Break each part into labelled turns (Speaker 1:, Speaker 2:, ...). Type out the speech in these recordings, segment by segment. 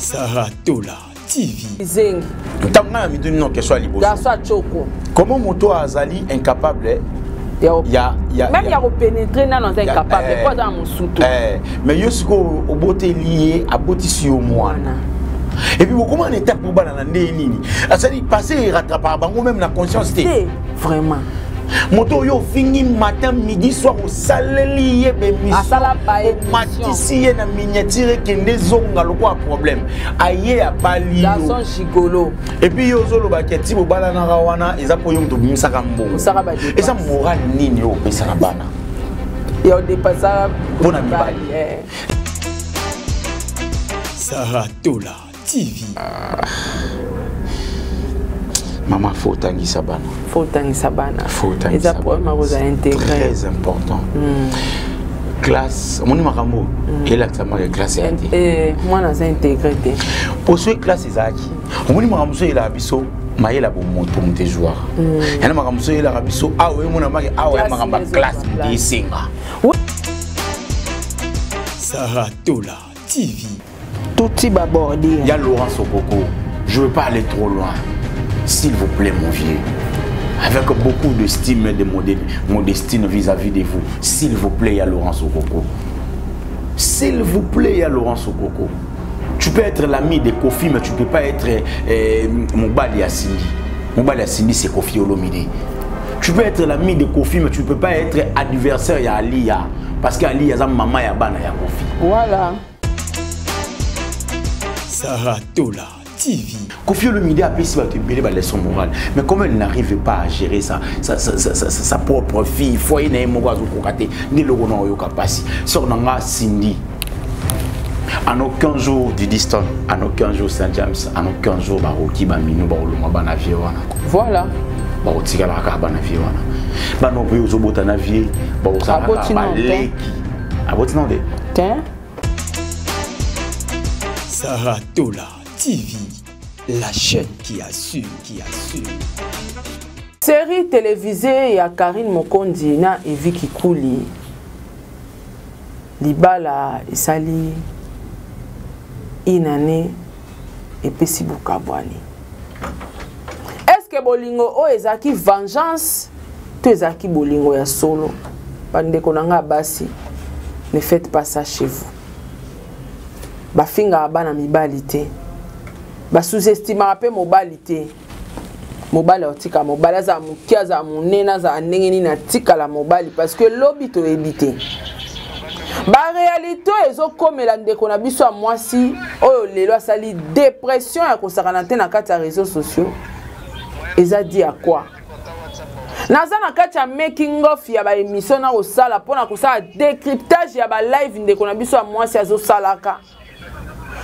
Speaker 1: Sarah Tola TV.
Speaker 2: Zengi.
Speaker 3: Ntango ngai na mituni no question ya liboso.
Speaker 2: Garçon ya choko.
Speaker 3: Comment moto azali incapable
Speaker 2: ya ya même ya kopénétrer nano aza incapable eh, po aza na mosutu
Speaker 3: eh, mais yo sikoyo oboteli ye abotisi yo mwana et puis bokoma na étape bobala na ndenge nini asali passé erattrapaka bango même na conscience te
Speaker 2: vraiment
Speaker 3: moto oyo ofingi matin midi soir osaleli ye bemissiomatisi ye na miniature ekende ezonga lokola problème aye abali
Speaker 2: yo gigolo
Speaker 3: epuis yo ozolobaki ati bobalanaka wana eza mpo yo moto obimisaka mbongo eza morale nini oyo opesa na bana
Speaker 2: ya odepasa
Speaker 3: mpo na mibali
Speaker 2: eh.
Speaker 1: Sarah Tola TV.
Speaker 3: Ah. Maman, faut otangisa bana.
Speaker 2: Faut otangisa bana.
Speaker 3: Faut otangisa
Speaker 2: Eza problème ya kozala intégré.
Speaker 3: Très important. Classe, omoni makambo elakisa maka classe ya te.
Speaker 2: Eh, mwana aza intégré te.
Speaker 3: Po soki classe ezalaki, omoni makambo mosusu eyelaka biso mayela bomoto moto ezwaka. Yana makambo mosusu eyelaka biso awa emona maki awa ya makambo ya classe moto esenga.
Speaker 1: Sarah Tola TV.
Speaker 2: Tuti babordure.
Speaker 3: Ya Laurent Sokoko, je veux pas aller trop loin. S'il vous plaît, mon vieux. Avec beaucoup d'estime et de modestie vis-à-vis de vous. S'il vous plaît, ya Laurent Sokoko. S'il vous plaît, ya Laurent Sokoko. Tu peux être l'ami de Kofi, mais tu ne peux pas être mobali ya Cindy. Mobali ya Cindy, c'est Kofi Olomide. Tu peux être l'ami de Kofi, mais tu ne peux pas être adversaire ya Alia. Parce qu'Alia, c'est maman ya bana ya Kofi.
Speaker 2: Voilà.
Speaker 1: Sarah Tola TV.
Speaker 3: Kofi Olomide a pris ba leçon morale. Mais comment il n'arrive pas à gérer sa propre fille, foyer na ye moko azokoka te, nde eloko na oyoka pasi. Sœur na nga Cindy, en aucun jour du Diston, en aucun jour Saint James, en aucun jour baroki baminu bakolongwa bana vie wana.
Speaker 2: Voilà.
Speaker 3: Bakotikalaka kaka bana vie wana. Bana oyo ozobota na vie, bakozalaka
Speaker 2: Aboti nano te.
Speaker 3: baleki. Aboti nano te?
Speaker 2: Te.
Speaker 1: Sarah Tola TV, la chaîne qui assure, qui assure.
Speaker 2: Série télévisée ya Karine Mokonzi na Evi Kikuli. Libala esali une année epesi bokabwani. Est-ce que bolingo oyo ezalaki vengeance to ezalaki bolingo ya solo? Bandeko na nga basi, ne faites pas ça chez vous. Bafingaka bana mibali te, basous-estimaka mpe mobali te. Mobali aotika mobali, azala moke, azala monene, azala ndenge nini, atikala mobali parce que lobi toyebi te. Ba réalité oyo ezokomela ndeko na biso ya mwasi oyo lelo asali dépression ya kosakana te na kati ya réseaux sociaux, eza dit à quoi? Naza na kati ya making of ya ba émission na kosala mpona kosala décryptage ya ba live ndeko na biso ya mwasi azosalaka.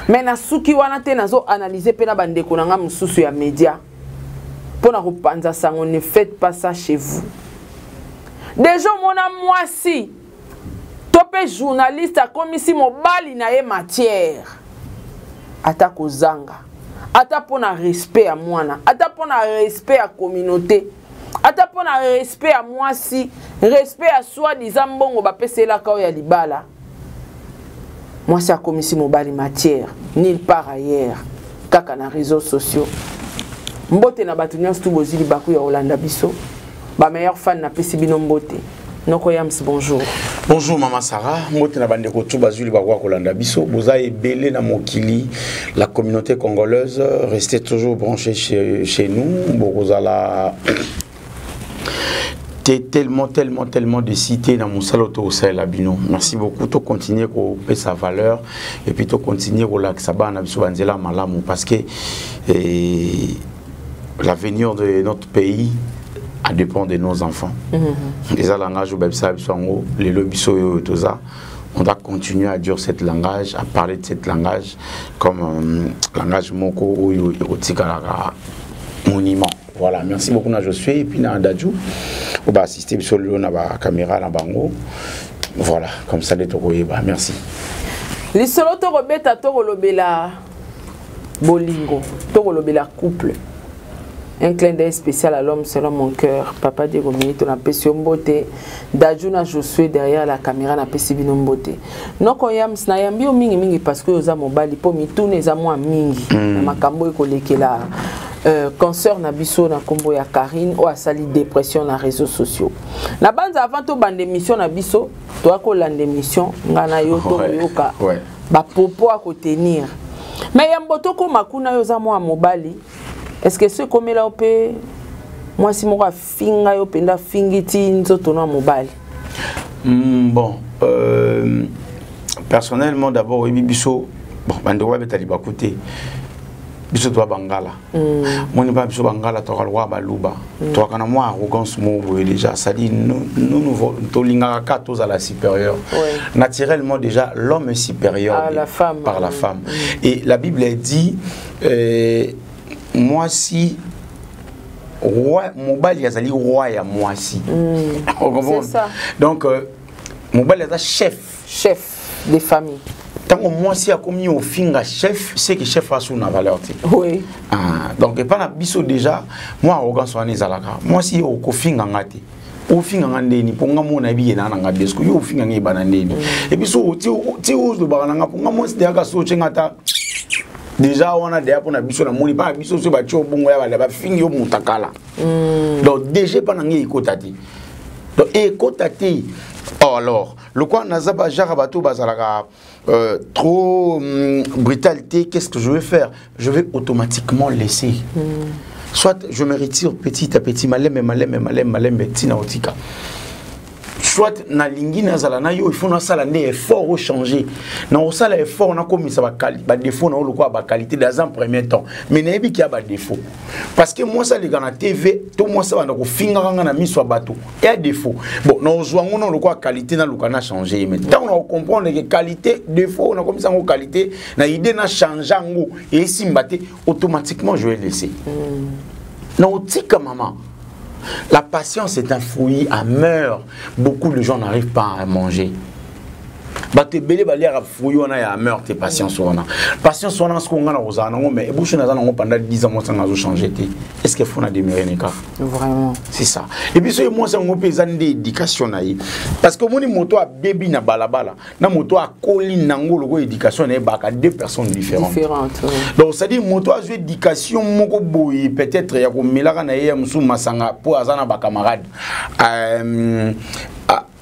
Speaker 2: Mais nasuki wana te, nazo analyser mpe na bandeko na nga mosusu ya média mpona kopanza sango. Ne faites pas ça chez vous. Déjà omona mwasi to mpe journaliste akomisi mobali na ye matière, ata kozanga, ata mpona respect ya mwana, ata mpona respect ya communauté, ata mpona respect ya mwasi, respect ya soi-disant mbongo bapeselaka oyo ya libala. Mwasi akomisi mobali matière nulle part ailleurs, kaka na réseaux sociaux. Mbote na bato nyonso tu bozwi libaku ya kolanda biso, ba meilleur fan, napesi bino mbote. Noko Yams, bonjour.
Speaker 3: Bonjour Maman Sarah, mbote na bandeko tu bazwi libaku ya kolanda biso, boza ebele na mokili, la communauté congolaise, restez toujours branchés chez nous, bokozala t'es tellement, tellement, tellement de cité dans mon salon osalela bino. Merci beaucoup. To continuer ko sa valeur et puis to continuer ko lakisa bana biso banzela malamu parce que l'avenir de notre pays a dépend de nos enfants. Eza langage oyo biso yango lelo biso oyo toza, on doit continuer à dire cette langage, à parler de cette langage comme langage moko oyo ekotikalaka monument. Voilà, merci beaucoup na Josué et puis na Dadju on va assister sur le na ba caméra na bango. Voilà, comme ça de tokoyeba. Merci.
Speaker 2: Lisolo tokolobela bolingo, tokolobela couple. Un clin d'œil spécial à l'homme selon mon cœur. Papa Diego Milito napesi yo mbote. Dajuna Josué derrière la caméra napesi bino mbote. Noko Yams nayambi yo mingi mingi parce que oza mobali po mituna eza mwa mingi. Na makambo ekolekela concert na biso na kombo ya Karine oyo asali dépression na réseaux sociaux. Na banza avant tobanda émission na biso, toya kolanda émission nga na yo tokoyoka ba propos à kotenir. Mais yambo tokóma kuna, yo oza mwa mobali, est-ce que so ekomela yo mpe mwasi moko afinga yo mpenza, afingi ti nzoto na mobali?
Speaker 3: Bon, personnellement d'abord, oyebi biso, bon, bandeko babeta libaku te, biso toa bangala. Moni ba biso bangala toka lokwa baluba, toaka na mwa arrogance moko boye déjà, c'est-à-dire nous, nous tolingaka ka tozala supérieur. Naturellement déjà, l'homme est supérieur
Speaker 2: à la femme.
Speaker 3: Par la femme. Et la Bible a dit mwasi roi, mobali azali roi ya mwasi.
Speaker 2: C'est ça.
Speaker 3: Donc mobali aza chef.
Speaker 2: Chef des familles.
Speaker 3: Ntango mwasi akomi ofinga chef, c'est que chef asu na valeur te. Ah, donc epa na biso déjà mwa arrogance wana ezalaka. Mwasi okofinga nga te, ofinga nga ndeni? Mpo nga mona yebi ye na nga bien, yo ofinga nga ebana ndeni? Et puis so ti olobaka na nga, mpo nga mwasi deyaka so otyenga ata déjà wana deya mpo na biso namoni mpa na biso so batie obongo ya bala bafingi yo motakala. Donc DG mpa na ngai ekota te, donc ekota te. Or alors lokwa naza bajare bato bazalaka trop brutal te, qu'est-ce que je vais faire? Je vais automatiquement laisser. Soit je me retire petit à petit, malembe malembe malembe malembe ntina otika, soit nalingi nazala na yo, il faut nasala nde effort ochanger, na osala effort nakomisa badéfaut na yo lokola baqualité dans un premier temps. Mais nayebi ki ya badéfaut, parce que mwasi aleka na TV to mwasi abanda kofingaka nga na miso ya bato ya défaut, bon, nazwa yango na lokola qualité, naluka na changer ye. Mais ntango na kocomprendre ke qualité, défaut nakomisa yango qualité, na idée na change yango esimba te, automatiquement je vais laisser. Na otika mama. La patience est un fruit amer. Beaucoup de gens n'arrivent pas à manger. Bato ebele baliaka fruit wana ya amer te, patience wana. Patience wana soki nga na kozala nango, mais ebusu naza nango pendant 10 ans, mwasi nga azochanger te, est ce que faut na demeurer neka?
Speaker 2: Vraiment.
Speaker 3: C'est ça. Et puis soki mwasi yango mpe eza nde éducation na ye, parce que omoni moto abebi na balabala na moto akoli nango lokola éducation na ye baka deux personnes différentes.
Speaker 2: Différentes, oui.
Speaker 3: Donc c'est à dire moto azwi éducation moko boye, peut-être ya komelaka na ye ya mosusu masanga mpo aza na bacamarade,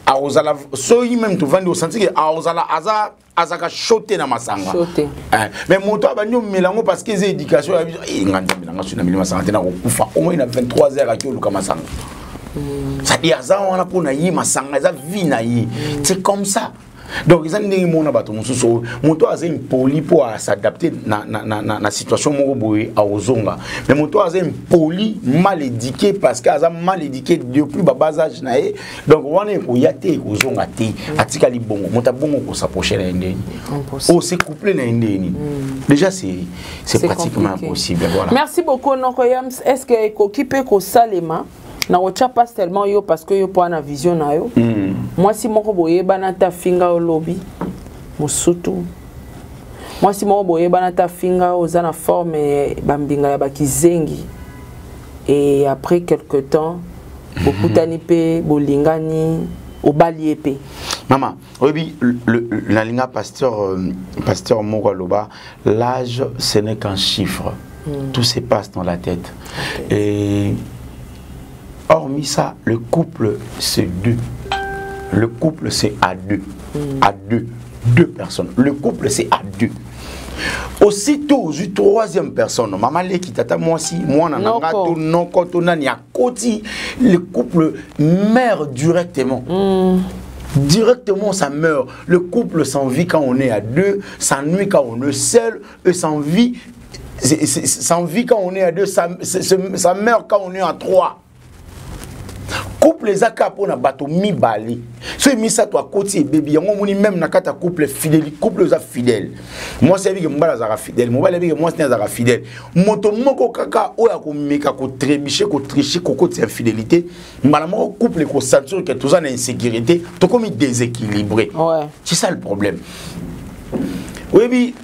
Speaker 3: akozala soki même tovandi osanti ke akozala aza azalaka chaud te na masanga.
Speaker 2: Chaud te.
Speaker 3: Mais moto abandi omela yango parce que eza éducation ya biso. Nga nzambe nanga soki nameli masanga te nakokufa. Omoi na 23 heures aki oluka masanga, c'est-à-dire aza wana mpo na ye masanga eza vie na ye. C'est comme ça. Donc eza ndenge mona bato mosusu oyo moto aza impoli mpo as'adapte na situation moko boye, akozonga. Mais moto aza impoli, mal éduqué, parce que aza mal éduqué depuis ba bas âge na ye, donc wana ekoya te, ekozonga te, atikali bongo. Moto abongo kos'approche na ye ndeni? Ose couple na ye ndeni? Déjà c'est pratiquement
Speaker 2: compliqué.
Speaker 3: Impossible, voilà.
Speaker 2: Merci beaucoup, noko Yams. Est ce que ekoki mpe kosalema na kotia pas tellement yo, parce que yo mpo wana vision na yo, mwasi moko boyebana te afinga yo lobi mosutu, mwasi moko boyebana te afinga yo oza na forme bambinga ya bakizengi, et après quelque temps bokutani mpe bolingani, obali ye mpe?
Speaker 3: Mama, oyebi nalinga pasteur moko aloba: l'âge, ce n'est qu'un chiffre. Tout se passe dans la tête. Et hormis ça, le couple, c'est deux. Le couple, c'est à deux. À deux, deux personnes. Le couple, c'est à deux. Aussitôt ozwi troisième personne, mama leki, tata mwasi, mwana na nga to noko to nani akoti, le couple meurt directement. Directement, ça meurt. Le couple s'envie quand on est à deux, s'ennuie quand on est seul, et s'envie quand on est à deux, ça meurt quand on est à trois. Couple eza kaka mpona bato mibale. Soki misato akoti, ebebi yango. Omoni même na kati ya couple fidèle, couple eza fidèle, mwasi ayebike mobali azalaka fidèle, mobali ayebike mwasi ne azalaka fidèle. Moto moko kaka oyo akomeka kotrébucher, kotricher, kokotisa infidélité, mbala moko couple ekosentir ke toza na insécurité, tokomi déséquilibré. C'est ça le problème. Oyebi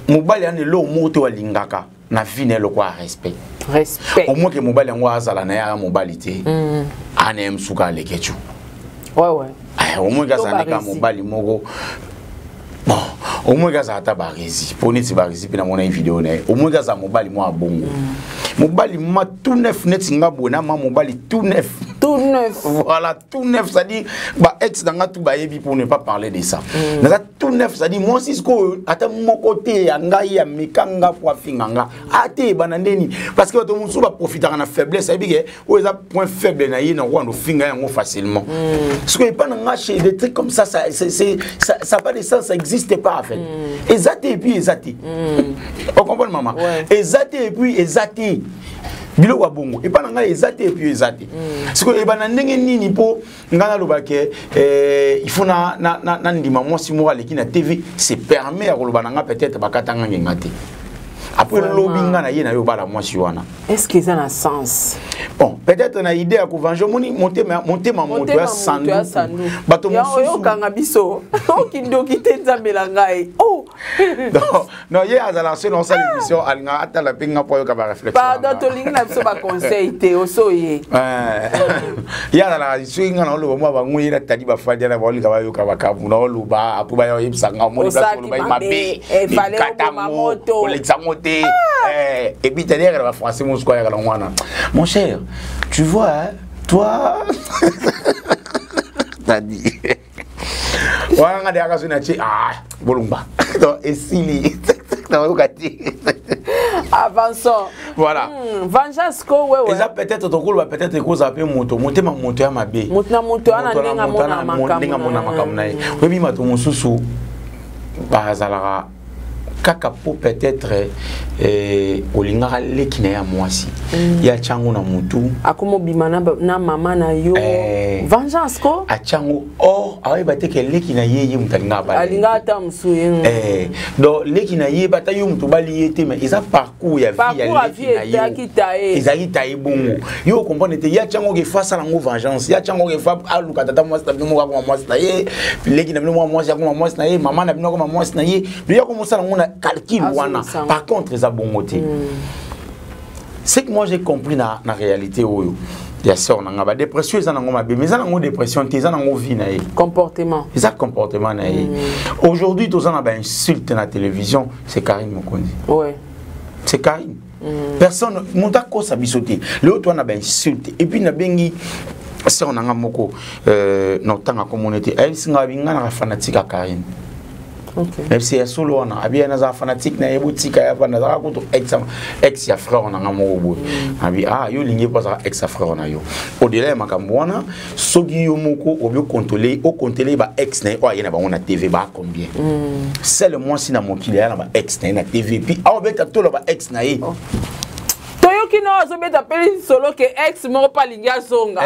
Speaker 3: mobali ana eloko moko te alingaka. na vie na ye lokola respect.
Speaker 2: Respect.
Speaker 3: Au moins ke mobali yango azala na ye aya mobali te. Ana ye mosuka aleke tio.
Speaker 2: Ouais.
Speaker 3: Eh, au moins ke azala neka mobali moko. Bon, au moins ke azala ata baresi. Po neti baresi mpe namona ye video na ye. Au moins ke azala mobali mwa abongo. Mobali ma tout neuf neti nga boye na ma mobali tout neuf.
Speaker 2: Tout neuf.
Speaker 3: Voilà, tout neuf, c'est-à-dire ba ex na nga tout bayebi pour ne pas parler de ça. Naza tout neuf, c'est-à-dire moi aussi sikoyo ata moko te ya ngai ya meka nga po afinga nga. Ate bana ndeni parce que bato mosusu ba profitaka na faiblesse, ayebi ke oyo eza point faible na ye na rwanda ofinga yango facilement. Sikoyo epa na nga chez des trucs comme ça, ça c'est c'est ça ça pas de sens, ça existe pas en fait. Eza te et puis eza te. On comprend maman?
Speaker 2: Ouais.
Speaker 3: Eza te et puis eza te. Biloko ya bongo epa na ngai eza te et puis eza te. Sikoyo eba na ndenge nini po ngai naloba ke il faut na na na na ndima mwasi moko aleki na TV se permet ya koloba na nga peut-être bakatanga ngenga te. Après lobi nga na ye na yo bala mwasi wana.
Speaker 2: Est-ce que ça na sens?
Speaker 3: Bon, peut-être na idée ya kovenger moni motema motema moto ya sandu. Bato
Speaker 2: mosusu yo kanga biso. Okindoki te nzambe la ngai. Oh.
Speaker 3: Non, non, ye azala se non sala émission alinga atala pe nga po yoka ba réflexion.
Speaker 2: Pardon, tolingi na biso ba conseil te osoye.
Speaker 3: Ye azala soki nga na oloba mwa bango ye na tali bafandi na baolinga bayoka makambo na oloba apres baya oyebisa nga omoni place oloba ye mabe ekatango kolekisa ngo te. Et puis tali yaka na ba français mosuku ayaka na wana. Mon cher, tu vois, hein, toi tadi wana nga deyaka soki na tie ah bolumba donc esili nayoka te.
Speaker 2: Avançons.
Speaker 3: Voilà.
Speaker 2: Vengeance ko wewe.
Speaker 3: Eza peut-être tokoloba peut-être ekozala mpe moto motema moto ya mabe.
Speaker 2: Moto na moto wana ndenge amona makambo.
Speaker 3: Ndenge amona makambo na ye. Oyebi bato mosusu bazalaka kaka po peut-être olingaka leki na ye ya mwasi. Ye atia yango na motu.
Speaker 2: Akoma obima na mama na yo. Vengeance ko?
Speaker 3: Atia yango or ayeba te ke leki na ye ye moto alingaka bala.
Speaker 2: Alingaka ata mosusu ye.
Speaker 3: Donc leki na ye bata yo moto obali ye te mais eza parcours ya vie ya leki na ye.
Speaker 2: Ezalaki taye.
Speaker 3: Ezalaki taye bongo. Yo comprendre te ye atia yango ke fa asala yango vengeance. Ye atia yango ke fa aluka tata mwasi na bino moko akoma mwasi na ye. Leki na bino moko mwasi akoma mwasi na ye, mama na bino akoma mwasi na ye. Donc ya komosala yango na calcul wana. Par contre eza bongo te. C'est que moi j'ai compris na réalité oyo. Ya sœur na nga ba dépression eza nango mabe mais eza nango dépression te eza nango vie na ye.
Speaker 2: Comportement.
Speaker 3: Eza comportement na ye. Aujourd'hui toza na ba insulte na télévision, c'est Karine Mokonzi.
Speaker 2: Ouais.
Speaker 3: C'est Karine. Personne moto akosa biso te. Leo toi na ba insulte et puis na bengi sœur na nga moko na otanga komona te. Ayebisi nga binga na fanatique ya Karine.
Speaker 2: Okay.
Speaker 3: Même si ya solo wana abi na za fanatique na yebo tika ya bana za kuto ex ex ya frère na nga moko boye. Abi ah yo lingi pas za ex ya frère na yo. Au-delà ya makambo wana soki yo moko obi contrôler o contrôler ba ex na yo aye na bango na TV ba combien. C'est le moi si na mokili ya na ba ex na ye na TV puis a obeta tolo ba ex na ye.
Speaker 2: Oh. Toyoki na azobeta pe solo ke ex moko pa lingi azonga.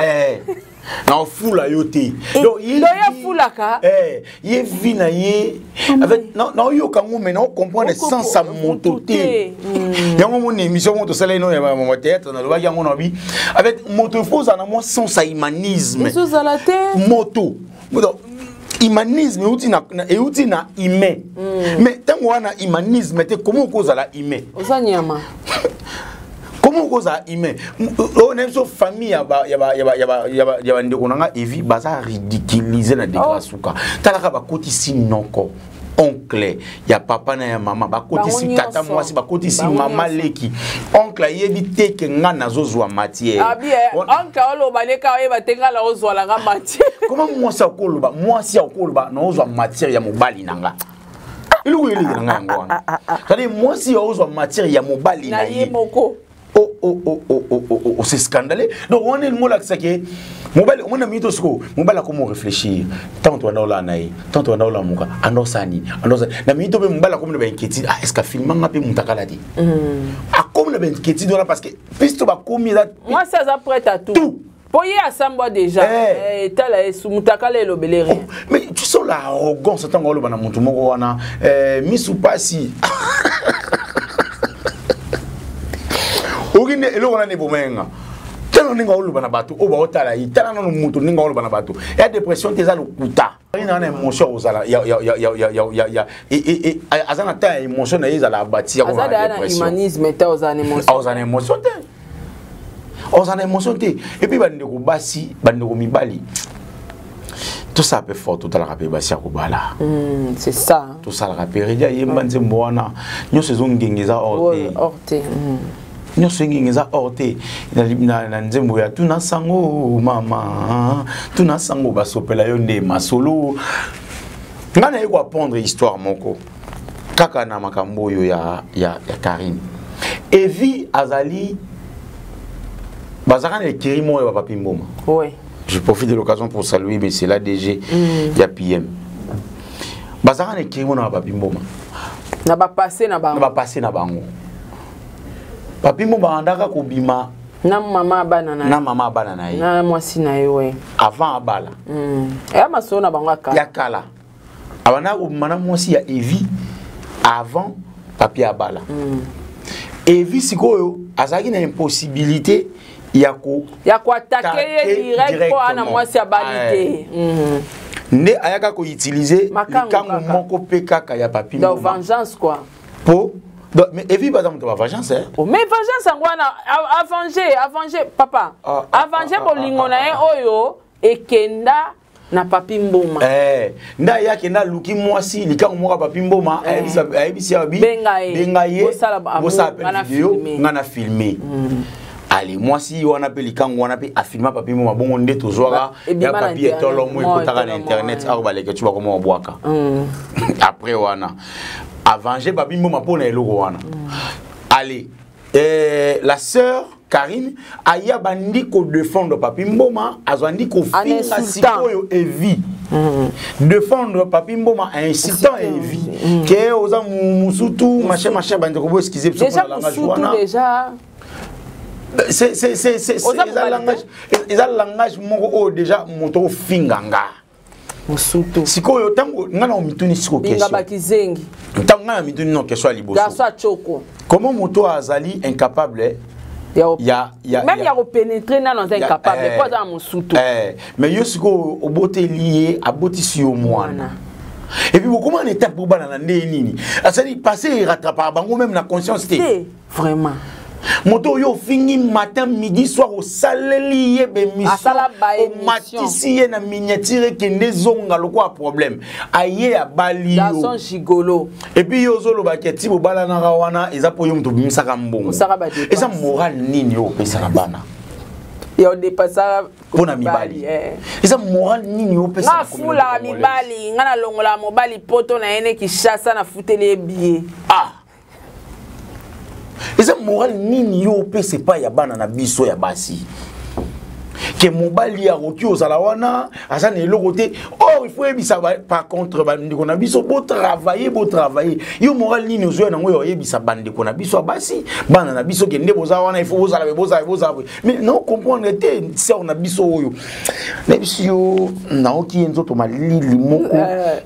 Speaker 3: Na ofula yo te. Donc
Speaker 2: ye afulaka.
Speaker 3: Ye vie na ye avec na na oyoka ngo mais na comprendre sans sa moto te. Yango mon émission moto sala ino ya ba théâtre na lobaki yango na bi avec moto faut za na moi sans sa humanisme.
Speaker 2: Ezozala te.
Speaker 3: Moto. Donc humanisme euti na euti na humain. Mais tango wana humanisme te comment okozala humain?
Speaker 2: Oza nyama.
Speaker 3: Comment okozala humain? On aime so famille ya ba ya ba ya ba ya ba ya ba ya ba ndeko nanga Evi baza ridiculiser na degré suka. Talaka bakotisi noko oncle ya papa na ya mama bakotisi tata mwasi bakotisi mama leki oncle ayebi te ke nga nazozwa matière.
Speaker 2: Ah bien, oncle oloba leka oyeba te nga nazozwa la nga matière.
Speaker 3: Comment mwasi akoloba mwasi akoloba nazozwa matière ya mobali na nga? Eloko eleki na nga yango wana. C'est-à-dire mwasi azozwa matière ya mobali na ye
Speaker 2: moko.
Speaker 3: Oh oh oh oh oh oh oh, c'est scandaleux. Donc on est le mot là que c'est que mobali on a mis tout ce que mobali comment réfléchir tant on a là naï tant on a là muka andosani andosani na minute pe mobali comme na inquiétude ah est-ce que filmant nga pe mutakala di ah comme na inquiétude là parce que puisque ba komi là
Speaker 2: moi ça ça prête à tout
Speaker 3: tout
Speaker 2: po ye asambwa déjà. Eh, tala ye su mutakala elobele rien.
Speaker 3: Oh, mais tu sens l'arrogance tango oloba na mutu moko wana misu pasi. Okinde eloko na ne bomenga. Tala ndenge aoloba na bato oyo baotala ye, tala nano moto ndenge aoloba na bato ya dépression te, eza lokuta. Na na émotion kozala aza na temps ya émotion na ye, ezala bati ya
Speaker 2: humanisme te, oza na émotion,
Speaker 3: oza na émotion te, oza na émotion te. Et puis bandeko basi, bandeko mibali, tosala mpe fort, totalaka mpe basi ya kobala.
Speaker 2: C'est ça.
Speaker 3: Tosalaka mpe redi ayemba nzembo wana nyonso ezongenge, eza or
Speaker 2: te.
Speaker 3: Nyonso engenge eza or te. Na nzembo ya tuna sango, mama, tuna sango, basopela yo nde masolo. Ngai naye koapprendre histoire moko kaka na makambo oyo ya Karine. Evi azali, bazalaka na ekeri moko ya bapapi Mboma. Je profite de l'occasion pour saluer monsieur l'ADG ya PM. Bazalaka na ekeri moko na bapapi Mboma.
Speaker 2: Na bapasse na bango.
Speaker 3: Na bapasse na bango. Papi Mboma bandaka kobima
Speaker 2: na mama abana na
Speaker 3: na mama abana na ye.
Speaker 2: Na mwasi na ye, we.
Speaker 3: Avant abala.
Speaker 2: Eya masolo na bango ya kala.
Speaker 3: Ya kala. Abanda kobima na mwasi ya Evi avant papi abala. Evi sikoyo azalaki na impossibilité ya ko
Speaker 2: ya koattaquer ye direct mpo ana mwasi abali te.
Speaker 3: Nde ayaka koutiliser likango moko mpe kaka ya papi.
Speaker 2: Donc vengeance quoi.
Speaker 3: Po donc, mais Evi baza moto ba vengeance, hein?
Speaker 2: Oh, mais vengeance yango wana avenger, avenger papa, avenger bolingo na ye oyo ekenda na papi Mboma.
Speaker 3: Eh, nde ayaki nde aluki mwasi likango moko ya papi Mboma, ayebisi abi
Speaker 2: benga ye,
Speaker 3: benga ye,
Speaker 2: bosala
Speaker 3: pe video, nga na filme. Ale mwasi wana mpe likango wana mpe afilma papi Mboma, bongo nde tozwaka ya papi etolomo ekotaka na internet awa, baleke tu bakoma babwaka. Après wana avenger papi Mboma mpo na eloko wana. Allez, la sœur Karine aya bandi kodéfendre papi Mboma, azwandi kofinga sikoyo Evi, défendre papi Mboma, insultant Evi ke oza musutu, machin machin. Bandeko, bo excuse
Speaker 2: biso mpona langage wana. Déjà
Speaker 3: c'est langage, eza langage moko oyo déjà moto ofinga nga
Speaker 2: mosutu.
Speaker 3: Sikoyo ntango nga na mituni siko
Speaker 2: question, bakizengi.
Speaker 3: Ntango nga na mituni no question ya liboso:
Speaker 2: garçon achoko.
Speaker 3: Comment moto azali incapable
Speaker 2: ya ya même ya kopénétrer nano, aza incapable po aza na mosutu.
Speaker 3: Mais yo sikoyo oboteli ye, abotisi yo mwana, et puis bokoma na étape bobana na ndenge nini? Asali passé erattrapaka bango même na conscience te.
Speaker 2: Vraiment.
Speaker 3: Moto oyo ofingi matin, midi, soir, osaleli ye bémission, omatisi ye na miniature, ekende ezonga lokola problème, aye abali
Speaker 2: yo. Gigolo.
Speaker 3: Et puis yo ozolobaki ati bobalanaka wana eza mpo yo moto obimisaka mbongo. Eza moral nini oyo opesaka bana?
Speaker 2: Ya odepasaka.
Speaker 3: Mpo na mibali, eza moral nini opesa?
Speaker 2: Nga fulaka mibali, nga nalongolaka mobali poto na ye ne Kinshasa, nafuteli ye billet.
Speaker 3: Ah, eza moral nini yo opesa epai ya bana na biso ya basi ke mobali akoki ozala wana aza na eloko te? Or il faut yebisa par contre bandeko na biso botravaille, botravaille. Yo moral nini ozoya nango ya oyebisa bandeko na biso ya basi, bana na biso, ke nde boza wana, il faut bozala be, bozala, bozala? Mais nao comprendre te sœur na biso oyo nayebisi yo, naoki ye nzoto malili moko,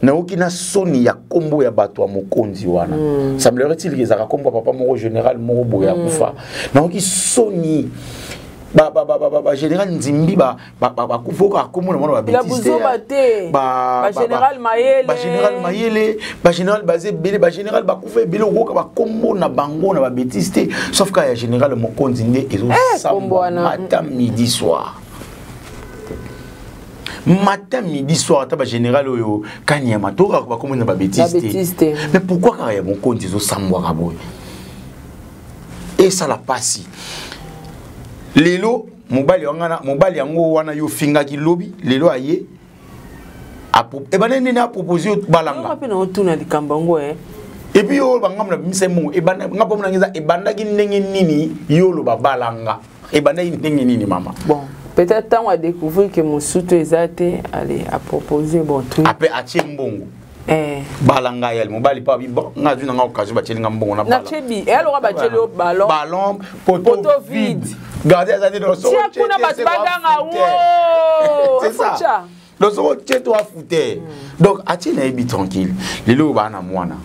Speaker 3: naoki na soni ya nkombo ya bato ya mokonzi wana. Semblerait-il ke ezalaka nkombo ya papa moko, général moko boye akufa. Naoki soni bagénéral Nzimbi bakufa, oka kombo na mwana.
Speaker 2: Babêtises te, bagénéral Mayele.
Speaker 3: Bagénéral Mayele, bagénéral baza ebele, bagénéral bakufa ebele, okoyoka bakombo na bango na babêtises te, sauf ka ya général Mokonzi nde ezosambwa matin, midi, soir, matin, midi, soir. Ata bagénéral oyo Kanyama, tokaka bakombo na babêtises te, mais pourquoi kaka ya Mokonzi ezosambwaka boye? Esala pasi. Lelo mobali wangana, mobali yango wana yo fingaki lobi, lelo aye ebanda nini apropose yo balanga.
Speaker 2: Mpe na otuna likambo yango.
Speaker 3: Et puis oyo bangambo na bimisa mbongo, nga mpo nanga eza ebandaki ndenge nini? Yo oloba balanga, ebandaki ndenge nini, mama?
Speaker 2: Bon, peut-être ntango adécouvrir ke mosutu eza te, ale apropose bon truc.
Speaker 3: Ape atie mbongo. Bala ngai ali mobali mpo abi bon, ngai azwi nanga occasion, batieli nga mbongo na
Speaker 2: bala. Eloko batieli yo ballon.
Speaker 3: Ballon, poteau vide, gardien aza te.
Speaker 2: Tia kuna, bato baganga wo.
Speaker 3: C'est ça. Donc soko tie to afute, donc atie na yebi tranquille. Lelo oyo baa na mwana,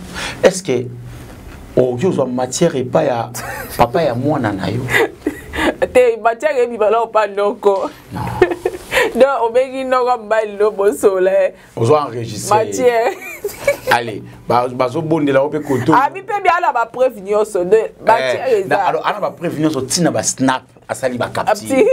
Speaker 3: est ce que okoki ozwa matière epai ya papa ya mwana na yo?
Speaker 2: Te, matière ebima na opa noko. Donc obengi noko mobali no bosola.
Speaker 3: Ozo enregistré.
Speaker 2: Matière.
Speaker 3: Allez, bazobondela yo mpe koto.
Speaker 2: Abi mpe bi ala ba preuve nyonso de matière
Speaker 3: eh,
Speaker 2: eza.
Speaker 3: Alors ala ba preuve nyonso tina ba snap asali ba capture.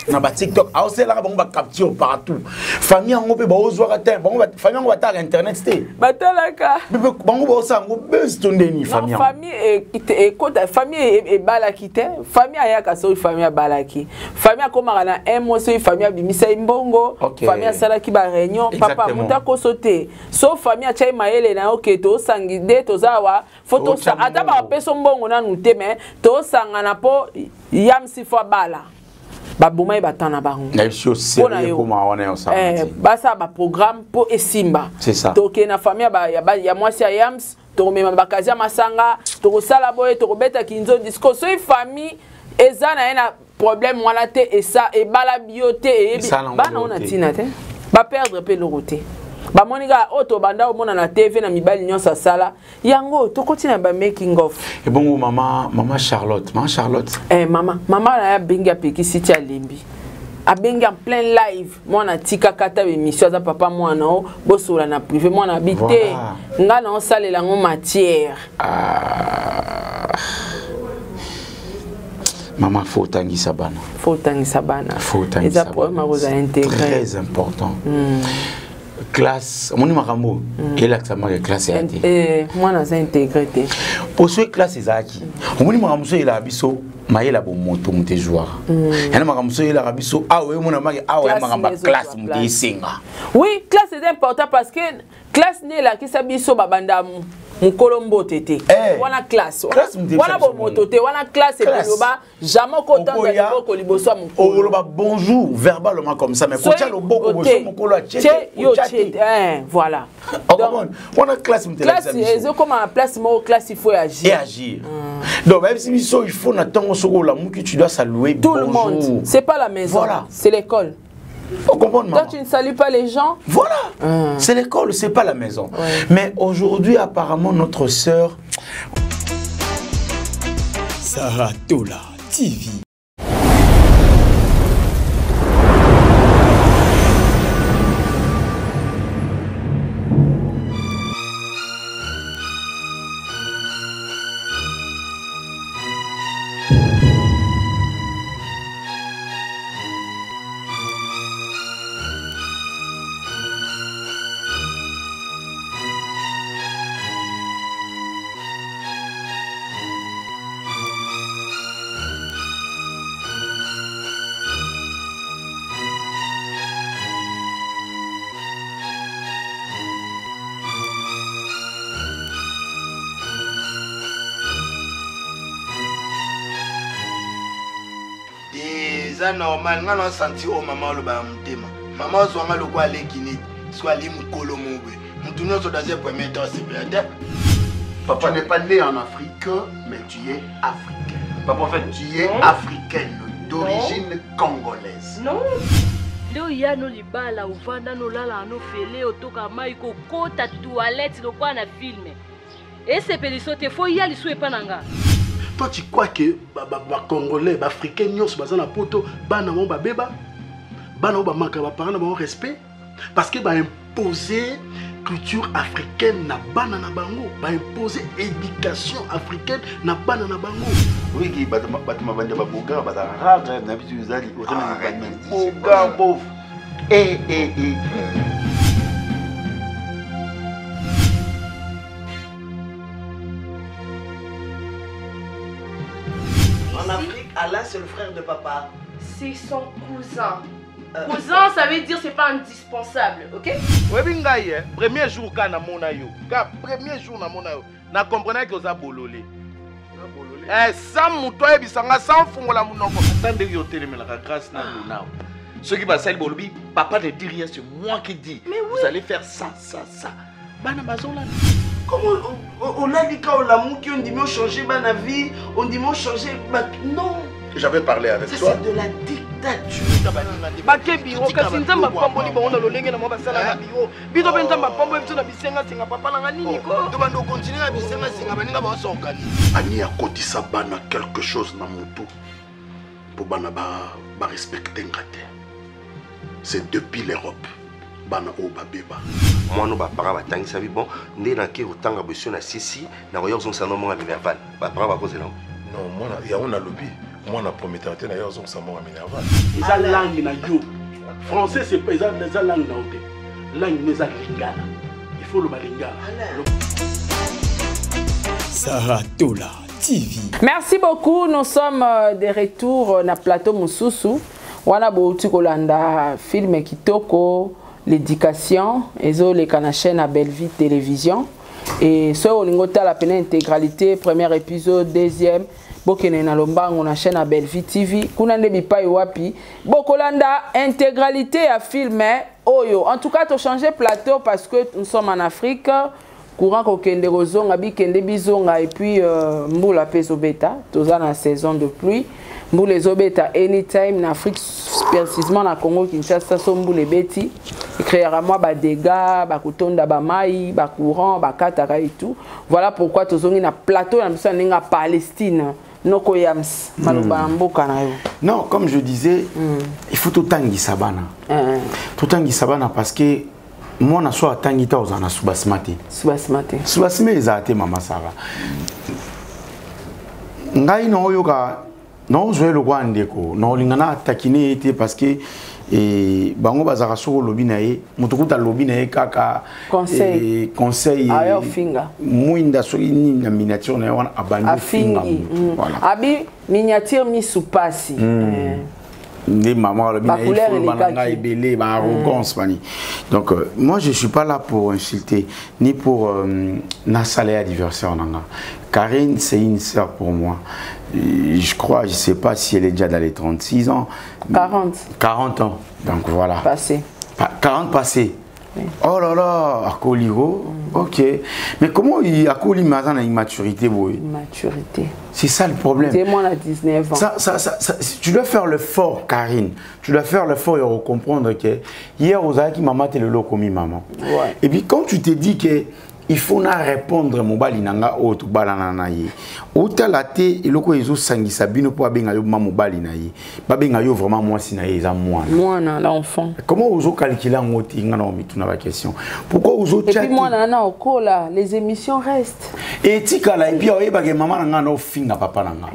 Speaker 3: Na ba TikTok, aoselaka bango ba capture partout. Famille yango mpe baozwaka te, bango famille yango batala internet te.
Speaker 2: Batalaka.
Speaker 3: Bango baosala yango buzz to ndeni famille yango.
Speaker 2: Famille ekota famille ebalaki te. Famille ayaka soki famille abalaki. Famille akomaka na un mois soki famille abimisaki mbongo,
Speaker 3: okay.
Speaker 2: Famille asalaki ba réunion, papa moto akoso te. So famille atiaki mayele na yo ke tosangi nde toza awa, faut tosa ata bapesa mbongo nanu te mais tosangana po yamsi fo abala. Baboma ye batan na bango.
Speaker 3: Na biso sérieux koma wana yo sala.
Speaker 2: Eh, basala ba programme po esimba.
Speaker 3: C'est ça.
Speaker 2: Tokende na famille ya mwasi ya yams, tokomema bakazi ya masanga, tokosala boye, tokobeta kinzo disco. Soki famille eza na ye na problème wana te, esa ebala bio te, eyebi bana ona tina te, ba perdre pe eloko te. Bamoni kaka oyo tobanda omona na TV na mibali nyonso asala yango, tokoti na ba making of.
Speaker 3: Ebongo mama, mama Charlotte, mama Charlotte.
Speaker 2: Eh, mama, mama na ya bengi apekisi ti alembi. Abengi en plein live, mwana tika kata émission aza papa mwana o bosola na privé mwana abi te.
Speaker 3: Voilà.
Speaker 2: Nga na osalela ngo matière.
Speaker 3: Ah. Maman, faut otangisa bana.
Speaker 2: Faut otangisa bana.
Speaker 3: Faut otangisa
Speaker 2: Eza problème
Speaker 3: bana.
Speaker 2: ya kozala intégré.
Speaker 3: Très important. Classe, omoni makambo, elakisa maka classe ya te.
Speaker 2: Eh, mwana aza intégré te.
Speaker 3: Po soki classe ezalaki, omoni makambo so elaka biso mayela bomoto moto ezwaka. Yana makambo so elaka biso awa omona maki awa ya
Speaker 2: Classe
Speaker 3: makambo ya
Speaker 2: nde
Speaker 3: classe
Speaker 2: ezozwa
Speaker 3: moto
Speaker 2: place.
Speaker 3: esenga.
Speaker 2: Oui, classe est important parce que classe nde elakisa biso babanda mokolo mbote te.
Speaker 3: Eh.
Speaker 2: Wana classe.
Speaker 3: Classe moto
Speaker 2: Wana
Speaker 3: ebisa biso
Speaker 2: bomoto te, wana classe
Speaker 3: Classe.
Speaker 2: ekoloba jamais okotanga
Speaker 3: Okoya,
Speaker 2: loboko liboso ya mokolo.
Speaker 3: okoloba bonjour verbalement comme ça, mais
Speaker 2: Soki
Speaker 3: kotia loboko
Speaker 2: ote,
Speaker 3: boso mokolo atie
Speaker 2: tie,
Speaker 3: te,
Speaker 2: yo
Speaker 3: otya
Speaker 2: tie
Speaker 3: te.
Speaker 2: te. Eh, voilà.
Speaker 3: Okomona,
Speaker 2: Donc,
Speaker 3: wana classe moto elakisa
Speaker 2: classe
Speaker 3: biso.
Speaker 2: ezokoma na place moko, classe il faut agir.
Speaker 3: Et agir. Donc, même si biso, il faut na ntongo soki olamuki, tu dois saluer
Speaker 2: Tout le
Speaker 3: bonjour.
Speaker 2: monde. C'est pas la maison.
Speaker 3: Voilà.
Speaker 2: C'est l'école.
Speaker 3: Faut comprendre,
Speaker 2: Toi,
Speaker 3: maman.
Speaker 2: tu ne salues pas les gens.
Speaker 3: Voilà. C'est l'école, c'est pas la maison.
Speaker 2: Ouais.
Speaker 3: Mais aujourd'hui, apparemment, notre sœur...
Speaker 1: Sarah Tola TV.
Speaker 4: Eza normal, nga na senti o mama oloba ya motema. Mama ozwanga lokola aleki neti, so ali mokolo mobe. Mutu nyonso dans un premier temps asepela te.
Speaker 5: Papa, tu n'es pas né en Afrique, mais tu es africain.
Speaker 6: Papa, en fait,
Speaker 5: tu es
Speaker 7: Non.
Speaker 5: africaine d'origine congolaise.
Speaker 7: Non. Leo ya no libala ovanda no lala no fele otoka mai kokota toilette lokola na film. Esepeliso te fo ya lisu epa na nga.
Speaker 8: Toi tu crois que ba congolais, ba africains nyonso baza na poto, bana bango babeba, bana bango bamanka ba parents na bango respect parce que ba imposer culture africaine na bana na bango, ba imposer éducation africaine na bana na bango.
Speaker 4: Oui, qui bato bato mabanda ba boga ba rare na biso ezali, oza na
Speaker 5: Arrête,
Speaker 4: ba
Speaker 5: c'est
Speaker 4: boga
Speaker 5: pas
Speaker 4: bof. Eh, eh, eh.
Speaker 9: En Afrique, Alain, c'est le frère de papa.
Speaker 7: C'est son cousin. Cousin, ça veut dire c'est pas indispensable, ok?
Speaker 10: Oyebi ngai, eh, premier jour ka na mona yo. Ka premier jour na mona yo. Na comprenais que oza bololé. Eh, sans moto ayebisanga, sans fungola monoko.
Speaker 6: Ata ndenge otelemelaka grâce na Luna. Soki basali bolobi, papa ne dit rien, c'est moi qui dis.
Speaker 7: Mais oui.
Speaker 6: Vous allez faire ça, ça, ça. Bana bazolanda.
Speaker 9: Comment on a dit quand on l'a mouki, on dit mais on changeait ma vie, on dit mais on changeait ma... Non.
Speaker 5: J'avais parlé avec
Speaker 9: Ça,
Speaker 5: toi.
Speaker 9: c'est de la dictature.
Speaker 11: Bake biro, kasi nzambe apamboli bango na lolenge na mwa basala na biro. Bino mpe nzambe apamboli biso na bisenga-senga, papa na nga nini ko?
Speaker 4: To bando continuer na bisenga-senga, baninga baosoka nini?
Speaker 5: Ani akotisa bana quelque chose na mutu.
Speaker 8: Mpo bana barespecte nga te. C'est depuis l'Europe bana oyo babeba.
Speaker 12: Mwana oyo baparent batangisa bi bon nde nake kotanga boso na sisi nakoya kozongisa no mbongo ya minerval, baparent bakozela ngo.
Speaker 13: Non, mwana yango nalobi mwana prometteur te, naye ozongisa mbongo ya minerval.
Speaker 8: Eza langue na yo français, c'est pas eza eza langue na yo te, langue no eza lingala, il faut loba lingala.
Speaker 1: Sarah Tola TV.
Speaker 2: Merci beaucoup, nous sommes de retour na plateau Mususu. Wana bouti kolanda film kitoko l'éducation ezoleka na chaîne ya Bellevue Télévision. Et soki olingi otala pena intégralité, premier épisode, deuxième, bokende na lombango na chaîne ya Bellevue TV, kuna nde bipai wapi bokolanda intégralité ya film oyo. En tout cas, tochange plateau parce que nous sommes en Afrique, courant kokende kozonga, bikende bizonga, et puis mbula mpe ezobeta, toza na saison de pluie, mbula ezobeta anytime na Afrique, précisément na Congo Kinshasa. So mbula ebeti, ecréera mwa badégâts, bakotonda bamai, bacourant bakataka et tout. Voilà pourquoi tozongi na plateau na biso ya ndenge ya Palestine. Noko Yams, maloba na mboka na yo.
Speaker 3: Non, comme je disais, il faut totangisa bana, totangisa bana, parce que mwana so atangi te, ozala na subasima te.
Speaker 2: Subasima te.
Speaker 3: Subasima ezala te. Mama Sara, ngai naoyoka, naozwa eloko ya ndeko, naolinga na atakine ye te, parce que bango bazalaka, soki olobi na ye, moto kuta alobi na ye kaka
Speaker 2: conseil,
Speaker 3: conseil
Speaker 2: aya ofinga.
Speaker 3: Mwinda soki nini na miniature na ye wana, abandi ofinga
Speaker 2: afingi
Speaker 3: moto. Voilà.
Speaker 2: Abi miniature misu pasi.
Speaker 3: Nde mama alobi na ye,
Speaker 2: Bacouleur
Speaker 3: fo bana
Speaker 2: elekaki.
Speaker 3: Ngai ebele baarrogance bani. Donc moi, je suis pas là pour insulter ni pour nasala ye adversaire na nga. Karine, c'est une sœur pour moi. Je crois, je sais pas si elle est déjà dans les 36 ans.
Speaker 2: 40.
Speaker 3: 40 ans, donc voilà.
Speaker 2: Passé.
Speaker 3: 40 passé. Oh là là, akoliko, ok. Mais comment il akoli maza na immaturité boy?
Speaker 2: Immaturité.
Speaker 3: C'est ça le problème.
Speaker 2: C'est moi à 19 ans.
Speaker 3: Ça, tu dois faire l'effort, Karine. Tu dois faire l'effort et comprendre que hier, ozalaki maman, t'es le lokomi maman. Et puis quand tu te dis que il faut na répondre mobali na nga oyo tobalana na ye, otala te eloko oyo ezosangisa bino mpo abenga yo ma mobali na ye, babenga yo vraiment mwasi na ye, eza mwana.
Speaker 2: Mwana, l'enfant.
Speaker 3: Comment ozocalcule yango te? Nga na omituna baquestion, pourquoi
Speaker 2: Et
Speaker 3: ozotia
Speaker 2: puis
Speaker 3: te?
Speaker 2: mwana na okola, les émissions restent.
Speaker 3: Etikala, et puis oyebake mama na nga na ofinga papa na nga,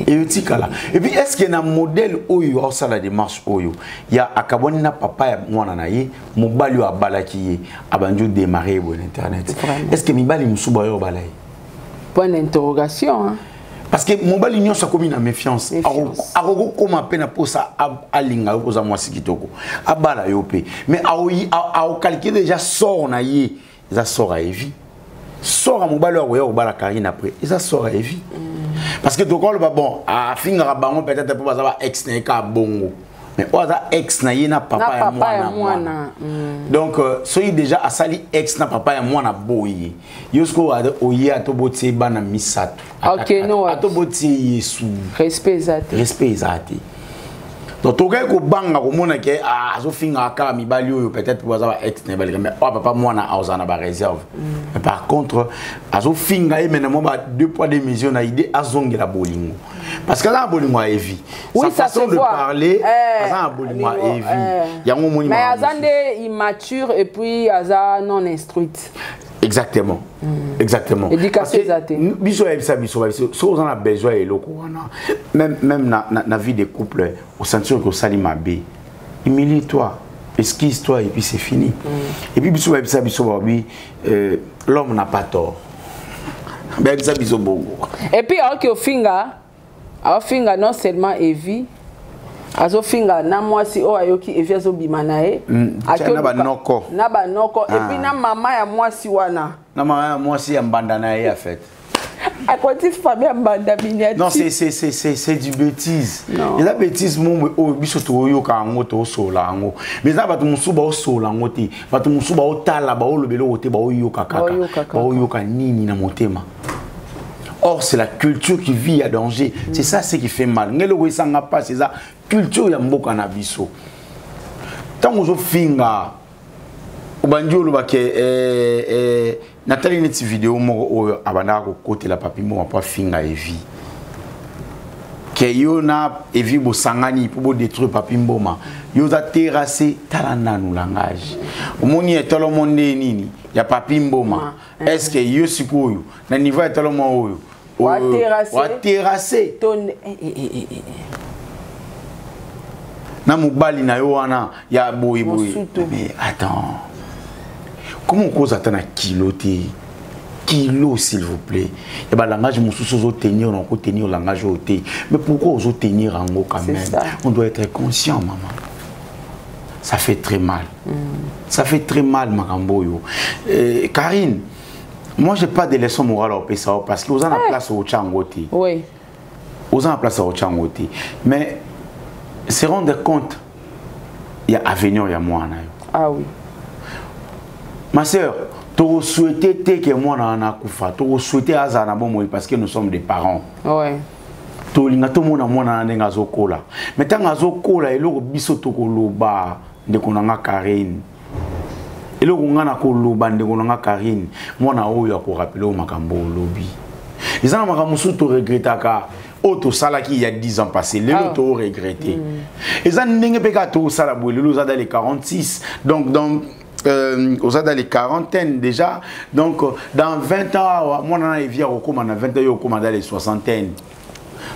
Speaker 3: etikala. Et puis est ce que na modèle oyo aosala démarche oyo ya akabwani na papa ya mwana na ye, mobali oyo abalaki ye, abandi odémarre ye boye na internet, est ce que mibali mosusu bayo obala ye?
Speaker 2: Point d'interrogation, hein.
Speaker 3: Parce que mobali nyonso akomi na méfiance, akokokoma mpe na mposa alinga yo koza mwasi kitoko, abala yo mpe, mais aocalcule déjà sort na ye, eza sort ya Evi, sort ya mobali oyo akoya kobala Karine après, eza sort ya Evi. Parce que tokoloba bon, afingaka bango peut-être mpo baza ba ex na ye kaka bongo, mais oyo aza ex na ye na papa
Speaker 2: na
Speaker 3: ya
Speaker 2: papa ya
Speaker 3: mwana mwana.
Speaker 2: Mwana.
Speaker 3: Donc soki déjà asali ex na papa ya mwana boye, yo sikoyo oye atobotie bana misato,
Speaker 2: Ok, no.
Speaker 3: atobotie yesu.
Speaker 2: Respect eza te.
Speaker 3: Respect eza te. Donc tokaki kobanga komona ke ah, azofingaka kaka mibali oyo peut-être po baza ba ex na ye baleka, mais oyo papa mwana azala na baréserve. Mais par contre azofinga ye maintenant ba deux poids deux mesures na idée azongela bolingo, parce que aza na bolingo ya Evi.
Speaker 2: Oui,
Speaker 3: Sa
Speaker 2: ça se
Speaker 3: façon de
Speaker 2: voit.
Speaker 3: parler, aza na bolingo ya
Speaker 2: bolingo,
Speaker 3: Evi.
Speaker 2: eh.
Speaker 3: Yango omoni
Speaker 2: Mais
Speaker 3: makambo
Speaker 2: aza nde immature et puis aza non instruite.
Speaker 3: Exactement, exactement.
Speaker 2: Éducation eza te.
Speaker 3: Biso oyebisa biso, biso soki oza na besoin ya eloko wana, même na vie de couple, osentir ke osali mabe, humilie toi, excuse toi et puis c'est fini. Et puis biso bayebisa biso, babi l'homme n'a pas tort, bayebisa biso bongo.
Speaker 2: Et puis aoki ofinga, aofinga non seulement Evi, azofinga na mwasi oyo ayoki Evi azobima na ye.
Speaker 3: Tia na banoko.
Speaker 2: Na banoko et
Speaker 3: Ah.
Speaker 2: puis na mama ya mwasi wana.
Speaker 3: Na mama ya mwasi ya mbanda na ye, en fait.
Speaker 2: Akoti famille ya mbanda miniature.
Speaker 3: Non, c'est du bêtise.
Speaker 2: Non.
Speaker 3: Eza bêtise momwe oyo biso toyoka yango, tosola yango, mais eza bato mosusu baosola yango te, bato mosusu baotala, baoloba eloko te, baoyoka kaka.
Speaker 2: Baoyoka kaka.
Speaker 3: Baoyoka nini na motema? Or c'est la culture qui vit à danger. C'est ça ce qui fait mal. Ngai eloko esanga mpasi eza culture ya mboka na biso. Ntango ozofinga, obandi olobake natali neti video moko oyo abandaka kokotela Papi Mboma mpo afinga Evi. Ke yo na evi bosangani mpo bodétruire Papi Mboma, yo oza terrasse. Tala nanu langage, omoni etolomo nde nini ya Papi Mboma? Est ce que yo sikoyo na niveau ya etolomo oyo waterrasse na mobali na yo wana ya boye boye? Mais attends, comment okoza ata na kilo te, kilo s'il vous plaît, ya balangage mosusu ozotenir na okotenir langage oyo te? Mais pourquoi ozotenir yango quand même? On doit être conscient, maman, ça fait très mal. Ça fait très mal, makambo oyo. Karine, moi j'ai pas de leçon morale opesa yo parce que oza na place otya yango te. Oza na place otya yango te, mais se rendre compte ya avenir ya mwana yo.
Speaker 2: Ah oui.
Speaker 3: Ma sœur, tokosouhaite te ke mwana wana akufa, tokosouhaite azala na bomoi parce que nous sommes des parents. Tolinga tomona mwana wana ndenge azokola, mais ntango azokola, eloko biso tokoloba, ndeko na nga Karine, eloko nga na koloba, ndeko na nga Karine, mwana oyo akorappeler oyo makambo olobi. Eza na makambo mosusu toregretaka oyo tosalaki il y a 10 ans passé, lelo toregrete. Eza ndenge mpe kaka tosala boye, lelo oza dans les 46, donc dans oza dans les quarantaines déjà, donc dans 20 ans awa mwana na evi akokóma na 20 ans, yo okóma dans les soixantaines.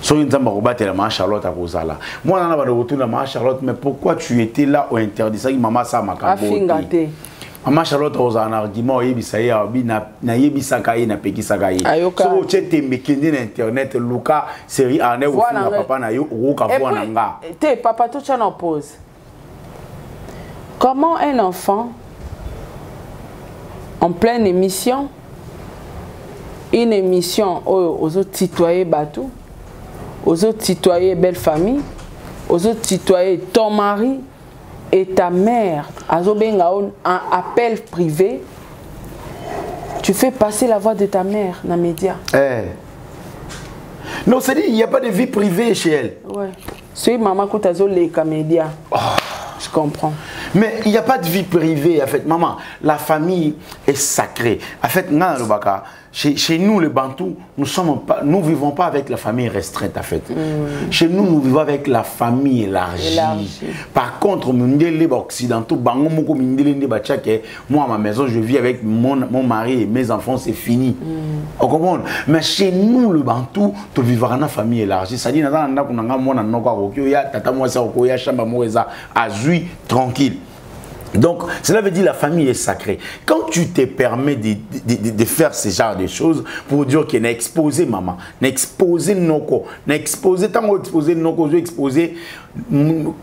Speaker 3: Soki Nzambe akobatela, Mama Charlotte akozala mwana na bando kotuna: "Mama Charlotte, mais pourquoi tu étais là, ointerdisaki mama asala makambo?"
Speaker 2: Afinga te.
Speaker 3: Mama Charlotte akozala na argument, oyebisa ye abi nayebisaka ye, napekisaka ye.
Speaker 2: Ayoka.
Speaker 3: Soki otie tembe, kende na internet, luka série arne
Speaker 2: Voix na
Speaker 3: ofinga
Speaker 2: ngai.
Speaker 3: Papa na yo okoyoka
Speaker 2: Et
Speaker 3: voix na
Speaker 2: puis,
Speaker 3: nga.
Speaker 2: Te, papa, tout en pause. Comment un enfant, en pleine émission, une émission oyo tutoyer bato, ozo tutoyer belle famille, ozo tutoyer ton mari et ta mère, azobenga un appel privé, tu fais passer la voix de ta mère dans les médias?
Speaker 3: Eh. Non, c'est dit, il n'y a pas de vie privée chez elle.
Speaker 2: Ouais. Soki maman kuta azoleka média. Oh. Je comprends.
Speaker 3: Mais il n'y a pas de vie privée, en fait. Maman, la famille est sacrée. En fait, chez nous, les Bantous, nous sommes pas, nous vivons pas avec la famille restreinte, en fait. Chez nous, nous vivons avec la famille élargie.
Speaker 2: Élargie.
Speaker 3: Par contre, mindele ba occidentaux, bango moko mindele nde ba tchake, moi, à ma maison, je vis avec mon mari et mes enfants, c'est fini. On comprend? Mais chez nous, le Bantou, tu vivras dans la famille élargie. C'est-à-dire, dans la ndako mwana noko akoki oya, tata mwasi akoki oya, chambre moko eza azui tranquille. Donc, cela veut dire la famille est sacrée. Quand tu te permets de faire ce genre de choses pour dire qu'il n'a exposé maman, n'a exposé noko, n'a exposé, tant qu'on exposé noko, j'ai exposé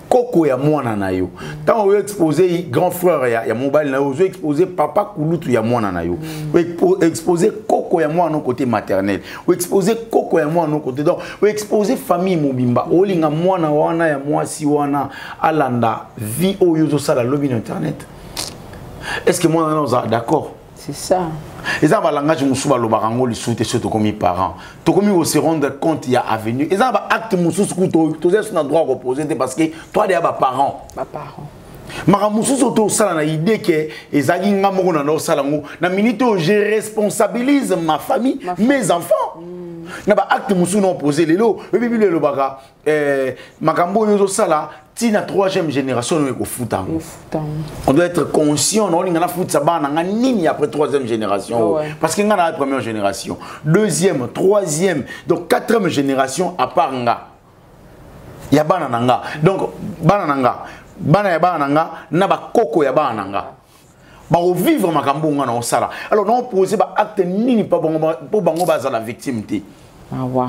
Speaker 3: koko ya mwana na yo. Tant qu'on exposé grand frère ya mobali na yo, j'ai exposé papa kulutu ya mwana na yo. Ou exposé koko ya mwana côté maternel, ou exposé koko ya mwana côté, donc ou exposé famille mobimba. Olinga mwana wana ya mwasi wana alanda vie oyo ozosala lobi na internet. Est-ce que moi naza d'accord?
Speaker 2: C'est ça.
Speaker 3: Eza ba langage mosusu balobaka yango lisusu te. Soki tokomi parent, tokomi kose rendre compte ya avenir. Eza na baacte mosusu ku toza so na droit kopose te parce que toi deya baparent.
Speaker 2: Baparent.
Speaker 3: Makambo mosusu oyo tosala na idée ke ezalaki nga moko na osala yango, na minute oyo je responsabilise ma famille, mes enfants na baacte mosusu na opose lelo. Oyebi bino elobaka makambo oyo ozosala ntina troisième génération oyo ekofuta yango. On doit être conscient. Naolinga nafutisa bana na nga nini après troisième génération oyo? Parce que nga na première génération, deuxième, troisième, donc quatrième génération à part nga ya bana na nga, donc bana na nga, bana ya bana na nga na bakoko ya bana na nga bakovivre makambo nga na osala. Alors naopose baacte nini mpo bango bazala victime te?
Speaker 2: Awa.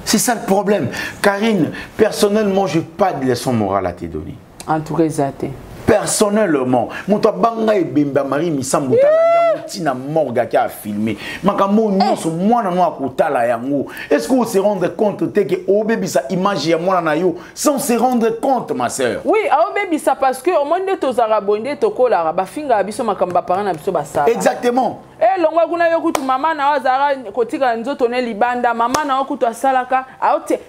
Speaker 3: C'est ça le problème. Karine, personnellement, je n'ai pas de leçon morale à te donner.
Speaker 2: En tout cas, eza te.
Speaker 3: Personnellement, moto abanga ebembe ya Marie Misambo, tala yango ntina morgue ake afilme makambo nyonso, mwana no akotala yango. Est ce que se rendre compte te ke obebisa image ya mwana na yo sans se rendre compte, ma sœur?
Speaker 2: Oui, aobebisa parce que omoni nde tozalaka boye, nde tokolaka, bafingaka biso makambo baparent na biso basala. Elongwa kuna, yo kutu mama na yo azalaka kotikala nzoto ne libanda, mama na yo kutu asalaka,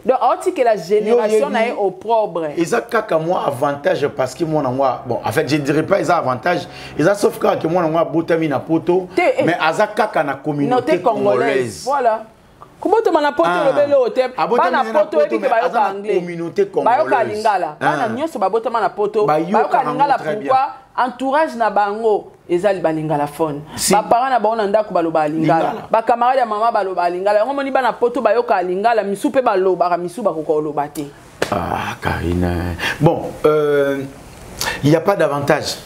Speaker 2: donc aotikela génération na ye opprobre.
Speaker 3: Eza kaka mwa avantage parce que mwana mwa, bon, en fait je dirais pas eza avantage, eza sauf kaka ke mwana mwa abotami na poto.
Speaker 2: Te, eh.
Speaker 3: Mais aza kaka na communauté
Speaker 2: Noté
Speaker 3: congolaise.
Speaker 2: Voilà. Kobotama na poto,
Speaker 3: Ah.
Speaker 2: olobi eloko te.
Speaker 3: Abotami
Speaker 2: Bana
Speaker 3: na
Speaker 2: poto,
Speaker 3: poto,
Speaker 2: oyebi ke
Speaker 3: mais
Speaker 2: bayoka
Speaker 3: aza na
Speaker 2: anglais,
Speaker 3: communauté
Speaker 2: bayoka
Speaker 3: congolaise.
Speaker 2: lingala. Bana
Speaker 3: Ah.
Speaker 2: nyonso babotama na poto
Speaker 3: Bayokaka
Speaker 2: bayoka
Speaker 3: yango
Speaker 2: lingala.
Speaker 3: très bien.
Speaker 2: Pourquoi? Entourage na bango eza balingalaphone. Baparent na bango na ndako balobaka lingala,
Speaker 3: Lingala.
Speaker 2: bacamarade ya mama balobaka lingala. Yango moni bana poto bayoka lingala, misu mpe balobaka, misu bakoka koloba te.
Speaker 3: Ah, Karine. Bon, il n'y a pas d'avantage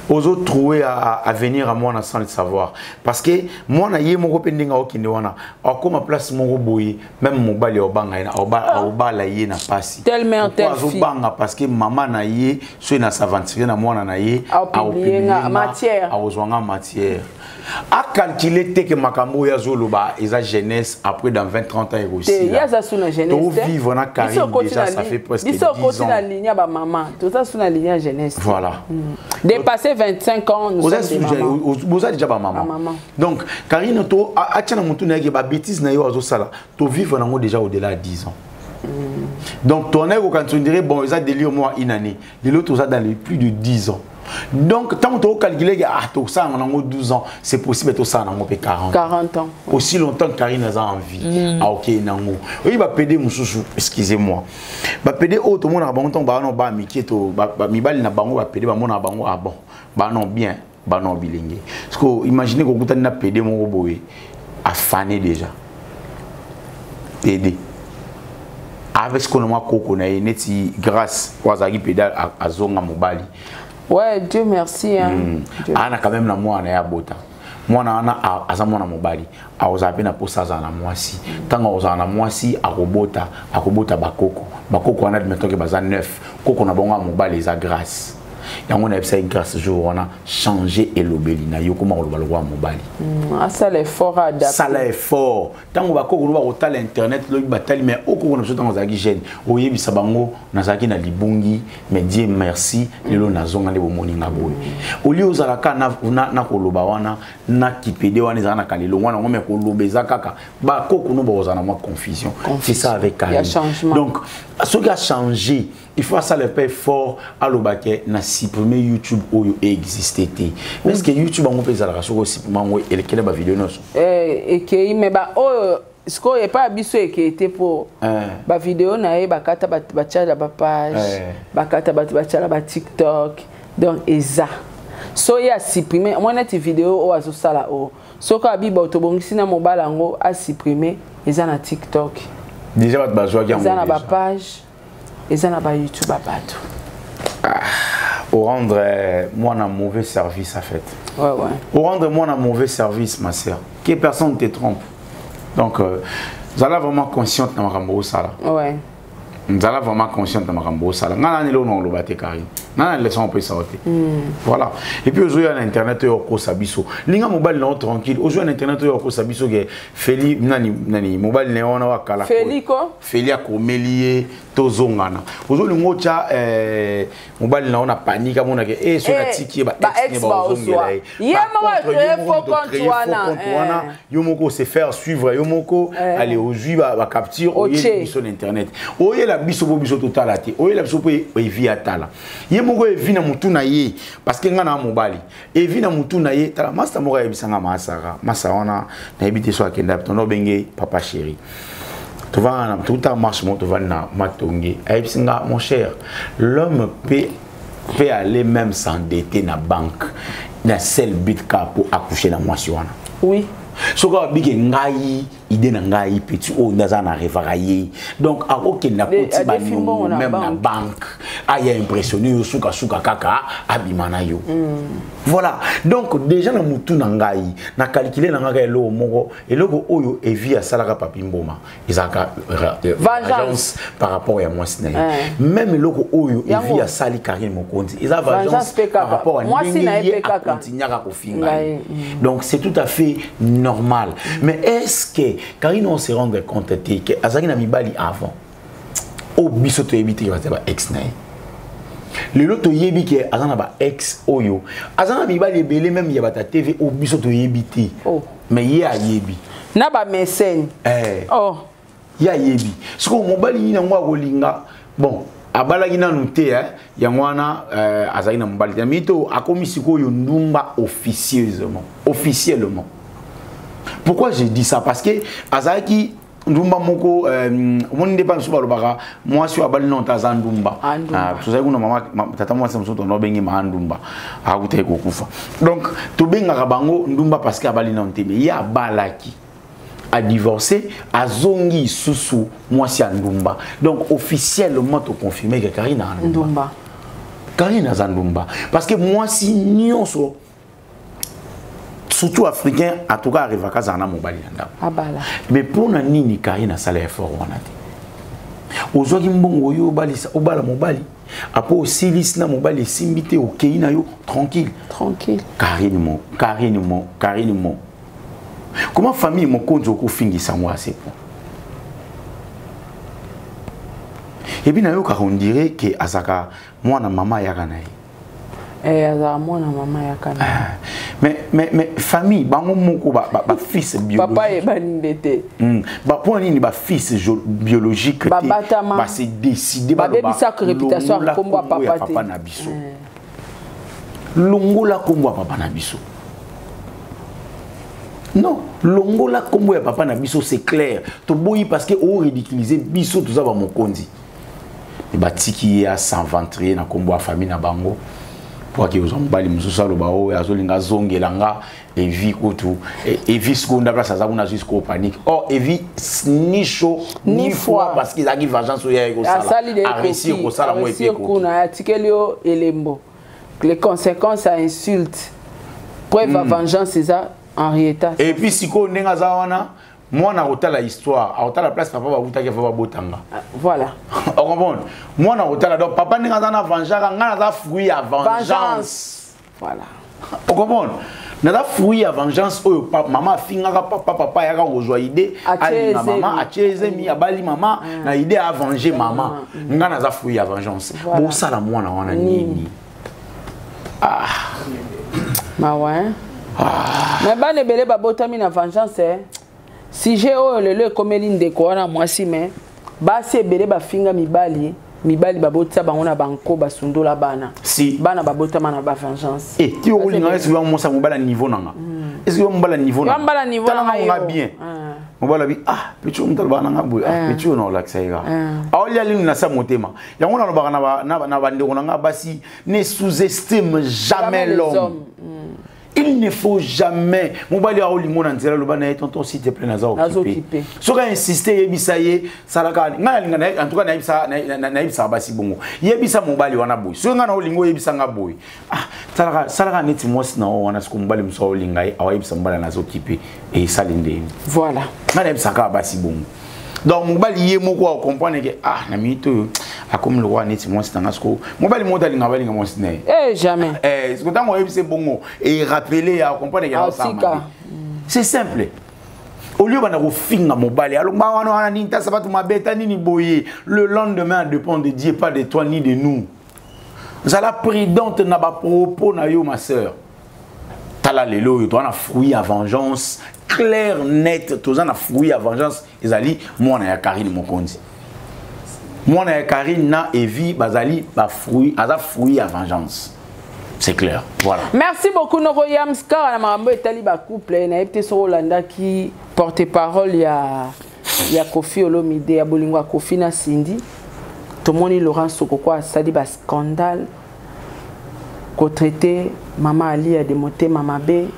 Speaker 3: aux autres trouver à venir à moi sans le savoir. Parce que moi, na ye moko pe ndinga okende wana. Akoma place moko boye, même mobali obanga ye na oba obala ye na pasi.
Speaker 2: Telle mère,
Speaker 3: Pourquoi
Speaker 2: telle fille.
Speaker 3: azobanga? Parce que maman na ye, so na s'aventurer na mwana na ye,
Speaker 2: Aopublier nga matière.
Speaker 3: Aozwanga matière. A calculer te que makambo oyo azoloba eza jeunesse, après dans 20 30 ans
Speaker 2: Te,
Speaker 3: ekosila.
Speaker 2: ye aza su na jeunesse te.
Speaker 3: Vivre na
Speaker 2: Biso
Speaker 3: Karine
Speaker 2: okoti
Speaker 3: déjà
Speaker 2: na
Speaker 3: ça fait presque
Speaker 2: biso
Speaker 3: 10
Speaker 2: okoti
Speaker 3: ans.
Speaker 2: na ligne ya bamama, toza su na ligne ya jeunesse.
Speaker 3: Voilà.
Speaker 2: Dépassé 25 ans, nous
Speaker 3: Oza
Speaker 2: sommes des mamans.
Speaker 3: boza déjà bamama.
Speaker 2: Bamama.
Speaker 3: Donc Karine, to atia na motu na ye ke babêtise na ye oyo azosala, tovivre nango déjà au-delà ya 10 ans. Donc tonaye kokanisa, on dirait bon, eza délire mwa une année, lelo toza dans les plus de 10 ans. Donc ntango tokocalcule ke ah, tosala nango 12 ans, c'est possible tosala nango mpe 40.
Speaker 2: 40 ans.
Speaker 3: Aussi longtemps que Karine aza en vie, aokei nango. Oyi bapédé mosusu, excusez-moi, bapédé oyo tomonaka bango ntango baa no baa mike to mibali na bango bapédé bamonaka bango, ah bon, baa no bien, baa no bilenge. Parce que imagine kokutani na pédé moko boye afane déjà, pédé avec sikoyo na mwa koko na ye neti Grâce oyo azalaki pédé, azonga mobali.
Speaker 2: Ouais, Dieu merci, hein.
Speaker 3: Ana quand même na mwana ya bota, mwana wana aza mwana mobali, akozala mpe na mposa azala na mwasi. Ntango akozala na mwasi, akobota, akobota bakoko. Bakoko wana, admettons ke baza 9, koko na bango ya mobali eza Grâce. Yango nayebisaki Grâce jour wana: change elobeli na yo, koma koloba lokola mobali.
Speaker 2: Asala effort, adapte.
Speaker 3: Sala effort. Ntango bakoko no bakotala internet lobi, batali, mais okoko na biso ntango azalaki jeune, oyebisa bango nazalaki na libungi, mais Dieu merci, lelo nazonga nde bomoni nga boye. Olie ozalaka na koloba wana na kipédé wana ezala na kalelongo wana yango, mais koloba eza kaka bakoko no bakozala na mwa confusion. C'est ça avec
Speaker 2: Il y a
Speaker 3: Karine.
Speaker 2: changement.
Speaker 3: Donc soki achanger, il faut asala mpe effort, aloba ke na supprimer YouTube oyo existe te. Mais est ce que YouTube yango mpe ezalaka, soki osupprime yango, elekele bavideo nyonso?
Speaker 2: Eh, ekei, me ba oyo sikoyo epai ya biso ekei te, mpo bavideo na ye bakata, bato batiala bapage, bakata, bato batiala baTikTok. Donc eza so ye asupprime mwa neti video oyo azosala oyo, soki abiba tobongisi na mobali yango, asupprime, eza na TikTok.
Speaker 3: Déjà bato bazwaki yango
Speaker 2: Eza na
Speaker 3: déjà.
Speaker 2: bapage, eza na baYouTube ya bato.
Speaker 3: Orendre mwana mauvais service en fait. Orendre mwana mauvais service, ma sœur, que personne ne te trompe. Donc zala vraiment consciente na makambo osala. Nzala vraiment consciente na makambo osala. Nga nani lelo na oloba te, Karine, nga na leçon opesa yo te. Voilà. Et puis ozoya na internet oyo okosa biso, linga mobali na yo tranquille. Ozoya na internet oyo okosa biso ke Feli nani nani mobali na ye wana wakala.
Speaker 2: Feli ko?
Speaker 3: Feli akomeli ye tozongana. Ozolinga otya mobali na yo na panique, amonake e so
Speaker 2: Eh,
Speaker 3: natiki ye ba
Speaker 2: ba
Speaker 3: ex
Speaker 2: ex
Speaker 3: ne baozongela
Speaker 2: baozwa.
Speaker 3: ye.
Speaker 2: Ye
Speaker 3: Par
Speaker 2: moko
Speaker 3: contre,
Speaker 2: acréer
Speaker 3: yo moko
Speaker 2: faux
Speaker 3: moto
Speaker 2: compte
Speaker 3: créer faux
Speaker 2: wana,
Speaker 3: compte
Speaker 2: eh.
Speaker 3: wana, yo moko se faire suivre, yo moko
Speaker 2: Eh.
Speaker 3: ale ozwi bacapture,
Speaker 2: Otie.
Speaker 3: oyeli biso na internet, oyela biso mpo biso totala te, oyela biso mpo evi atala ye moko, evi na motu na ye, parce que nga na mobali, evi na motu na ye. Tala, masta moko ayebisanga, maasaka masa wana, nayebi te so akenda tondo, obenge papa chéri, tovanda na tout marche moko, tovandi na matonge, ayebisi nga: mon cher, l'homme peut aller même s'endetter na banque na seul but kaka mpo accoucher na mwasi wana. Soki abiki ngai, idée na ngai, petit oyo nde aza na rêvaka ye, donc akokende, akoti
Speaker 2: adefi
Speaker 3: baniongo
Speaker 2: mbongo na
Speaker 3: même na
Speaker 2: banque.
Speaker 3: Banque, aya impressionne yo, sukasuka kaka abima na yo. Voilà. Donc déjà na mutu na ngai, na calcule na ngai eloko moko, eloko oyo evi asalaka Papi Mboma ezalaka
Speaker 2: Vengeance.
Speaker 3: vengeance par rapport ya mwasi na ye.
Speaker 2: Eh.
Speaker 3: Même eloko oyo
Speaker 2: Yango.
Speaker 3: evi asali Karine Mokonzi eza
Speaker 2: Vengeance
Speaker 3: vengeance
Speaker 2: mpe kaka.
Speaker 3: par rapport à
Speaker 2: Mwasi na ye
Speaker 3: ndenge ye
Speaker 2: mpe kaka.
Speaker 3: akontinuaka kofinga ye.
Speaker 2: Ngai.
Speaker 3: Donc c'est tout à fait normal. Mais est-ce que Karine, on se rendre compte te ke azalaki na mibali avant oyo biso toyebi te ke baza ba ex na ye? Lelo toyebi ke aza na ba ex oyo aza na mibali ebele, même ya bato ya TV oyo biso toyebi te, mais ye ayebi.
Speaker 2: Na bamesene.
Speaker 3: Eh.
Speaker 2: Oh.
Speaker 3: Ye ayebi sikoyo mobali nini yango akolinga. Bon, abalaki nanu te, eh? Yango wana azalaki na mobali te, mi to akomi sikoyo ndumba officieusement, officiellement. Pourquoi j'ai dit ça? Parce que azalaki ndumba moko, omoni nde mpa mosusu balobaka mwasi oyo abali nonte aza ndumba. Ah, tozali kuna mama tata mwasi mosusu tondo obengi maa ndumba, akutaki kokufa. Donc tobengaka bango ndumba parce que abali nano te, mais ye abalaki, adivorcé, azongi lisusu mwasi ya ndumba. Donc officiellement toconfirme ke Karine aza ndumba. Karine aza ndumba parce que mwasi nyonso, surtout africain, en tout cas arrivaka azala na mobali na ndako.
Speaker 2: Abala.
Speaker 3: Mais mpona nini Karine asala effort wana te? Ozwaki mbongo oyo obalisa, obala mobali, apo osilisi na mobali, esimbi te, okei na yo tranquille.
Speaker 2: Tranquille.
Speaker 3: Karine mo, Karine mo, Karine mo, comment famille mokonzi okofingisa yango à ce point? Et puis nayokaka on dirait ke azalaka mwana mama ayaka na ye.
Speaker 2: Eh, azalaka mwana mama ayaka na ye.
Speaker 3: Mais famille bango moko ba fils biologique.
Speaker 2: Papa eyebani nde te.
Speaker 3: Ba mpo nini ba fils biologique te
Speaker 2: Babatama.
Speaker 3: ba se décider, baloba,
Speaker 2: Babebisaka réputation ya
Speaker 3: longola
Speaker 2: kombo ya
Speaker 3: kombo ya
Speaker 2: papa te.
Speaker 3: papa na biso. Longola kombo ya papa na biso. Non, longola kombo ya papa na biso, c'est clair. Toboyi parce que o ridiculiser biso toza ba mokonzi. Mais batiki ye asenventrier na kombo ya famille na bango. Po ake ozwa mobali mosusu aloba oyo azolinga azongela nga Evi kutu. Evi sikoyo nda place aza kuna azwi sikoyo panique. Or Evi ni chaud ni
Speaker 2: Ni
Speaker 3: froid
Speaker 2: froid.
Speaker 3: parce que ezalaki vengeance oyo ayaki kosala.
Speaker 2: Asali de
Speaker 3: A réussir
Speaker 2: ekoki,
Speaker 3: kosala
Speaker 2: a
Speaker 3: ngo
Speaker 2: réussir
Speaker 3: epe ekoki.
Speaker 2: kuna atikeli yo elembo. Les conséquences à insulte. Preuve à vengeance eza Henrietta.
Speaker 3: Et puis sikoyo ndenge aza wana, mwana akotala histoire, akotala place papa babutaki afa babotanga.
Speaker 2: Ah, voilà.
Speaker 3: Ocomprendre? Mwana akotala donc papa ndenge aza na vengeance, nga naza fruit ya vengeance.
Speaker 2: Vengeance. Voilà.
Speaker 3: Ocomprendre? Naza fruit ya vengeance oyo mama afingaka papa, papa ayaka kozwa idée,
Speaker 2: Atie
Speaker 3: alinga
Speaker 2: ezemi.
Speaker 3: mama, atie ezemi, abali mama, na idée a venger mama. Nga naza fruit ya vengeance.
Speaker 2: Voilà.
Speaker 3: Bosala mwana wana
Speaker 2: Nini?
Speaker 3: nini? Ah.
Speaker 2: Mawa, hein?
Speaker 3: Ah.
Speaker 2: Mais bana ebele babotami na vengeance, hein? Sujet oyo lelo ekomeli ndeko wana mwasi, mais basi ebele bafinga mibali, mibali babotisa bango na banko, basundola bana.
Speaker 3: Si.
Speaker 2: Bana babotama na ba vengeance.
Speaker 3: Eh, ti okolinga est-ce que yo mosa mobala niveau nanga? Est-ce que yo mobala niveau nanga?
Speaker 2: Yo mobala niveau
Speaker 3: Tala
Speaker 2: nanga
Speaker 3: nga
Speaker 2: yo.
Speaker 3: bien. Mobala bi, ah, petit oyo motala bana nga boye, ah, petit oyo na olakisa ye kaka. Aolia linu na sa motema. Yango nalobaka na ba, na ba, na bandeko na nga basi, ne sous-estime jamais
Speaker 2: Jamais les
Speaker 3: l'homme.
Speaker 2: hommes.
Speaker 3: Il ne faut jamais. Mobali a olingo na nzela loba na ye, tonton, s'il te plaît, naza
Speaker 2: Naza
Speaker 3: occupé.
Speaker 2: occupé.
Speaker 3: Soki a insisté, yebisa ye, salaka, nga na linga na ye, en tout cas, na yebisa, na, na, na, na yebisa basi bongo. Yebisa mobali wana boye. Soki nga na olingo, yebisa nga boye. Ah, salaka, salaka neti mwasi na wana, soki mobali mosusu aolinga ye, awa yebisa mobali naza occupé. Et esali ndeni.
Speaker 2: Voilà.
Speaker 3: Nga na yebisa kaka basi bongo. Donc mobali ye moko a comprendre que, ah, na minute oyo, akomi lokola neti mwasi na nga sikoyo. Mobali moko alinga balinga mwasi na ye.
Speaker 2: Eh, jamais.
Speaker 3: Eh, sikoyo ntango oyebisi bongo, et rappeler ya comprendre que
Speaker 2: Ah,
Speaker 3: na osala
Speaker 2: sika.
Speaker 3: mabe. C'est simple. Au lieu banda kofinga mobali, alors ba wana wana nini, tasa bato mabe, ta nini boye. Le lendemain dépend de Dieu, pas de toi ni de nous. Zala prudente na ba propos na yo, ma sœur. Tala lelo yo, toi na fruit à vengeance clair net, toza na fruit à vengeance ezali mwana ya Karine Mokonzi. Mwana ya Karine na Evi bazali ba fruit, aza fruit à vengeance. C'est clair. Voilà.
Speaker 2: Merci beaucoup Noko Yams kaka na makambo etali ba couple na yebte soko landaki porte-parole ya Koffi Olomide ya bolingo ya Koffi na Cindy. Tomoni Laurent Sokoko asali ba scandale ko traiter mama Ali ya de motema mabe.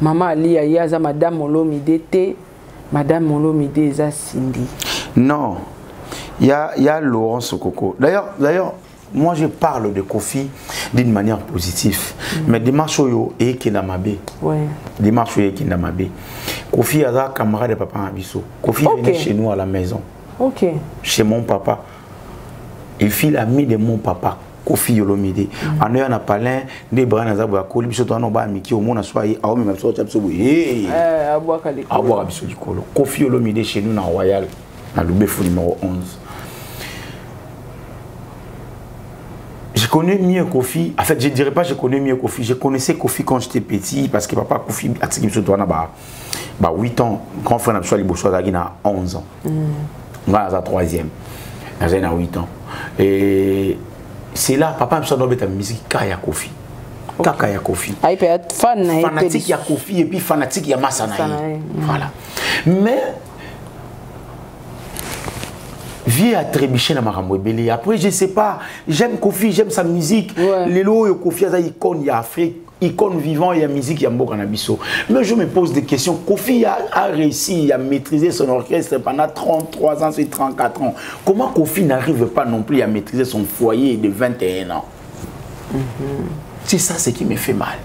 Speaker 2: Mama Ali ya ye aza madame Olomide te, madame Olomide eza Cindy.
Speaker 3: Non. Il y a Laurent Sokoko. D'ailleurs, moi je parle de Koffi d'une manière positive. Mais démarche oyo e kenda mabe. Démarche oyo e kenda mabe. Koffi aza camarade de papa Abiso. Koffi venait chez nous à la maison. Chez mon papa. Il fit l'ami de mon papa. Koffi Olomide. Anoya na palin, nde bra na zabo ya koli biso to na ba miki o mona soa ye, aomi ma biso tya biso boye. Hey!
Speaker 2: Eh, abwaka likolo.
Speaker 3: Abwaka biso likolo. Koffi Olomide chez nous na Royal, na Lubefu numéro 11. Je connais mieux Koffi. En fait, je dirais pas je connais mieux Koffi. Je connaissais Koffi quand j'étais petit parce que papa Koffi a tiki biso to na ba, ba 8 ans. Grand frère na biso liboso azalaki na 11 ans. Nga naza 3e. Nazali na 8 ans. Et c'est là, papa biso ndobeta musique kaya Koffi. Kaka ya Kofi.
Speaker 2: Fan na ye
Speaker 3: fanatique ya Kofi et puis fanatique ya masa na ye. Voilà. Mais vie a trébuché na makambo ebele. Après je sais pas, j'aime Kofi, j'aime sa musique. Lelo oyo Kofi aza icône ya Afrique, icône vivant ya musique ya mboka na biso. Mais je me pose des questions. Kofi a réussi à maîtriser son orchestre pendant 33 ans, c'est 34 ans. Comment Kofi n'arrive pas non plus à maîtriser son foyer de 21 ans? C'est ça ce qui me fait mal.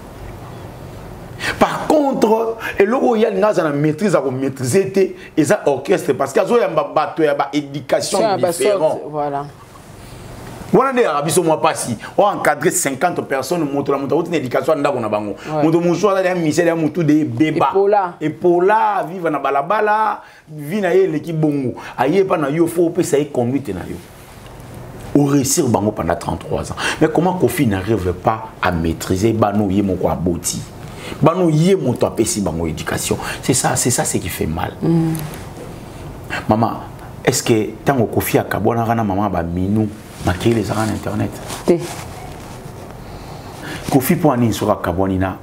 Speaker 3: Par contre, eloko ya nga na maîtrise à maîtriser te eza orchestre parce que azo yamba bato ya ba éducation différent.
Speaker 2: Voilà.
Speaker 3: Wana nde yaka biso mwa mpasi oencadre 50 personnes moto na moto auti na éducation ya ndako na bango. Moto mosusu aza ya misele ya motu de ebeba epola viva na balabala vi na ye eleki bongo aye epa na yo fo opesa ye conduite na yo ou réussir bango pendant 33 ans. Mais comment Kofi n'arrive pas à maîtriser bano ye moko aboti, bano ye moto apesi bango éducation? C'est ça, c'est ça ce qui fait mal. Maman, est-ce que tango Kofi akabwana na maman ba minou makele ezaka na internet
Speaker 2: te?
Speaker 3: Kofi po ani soka akabwani na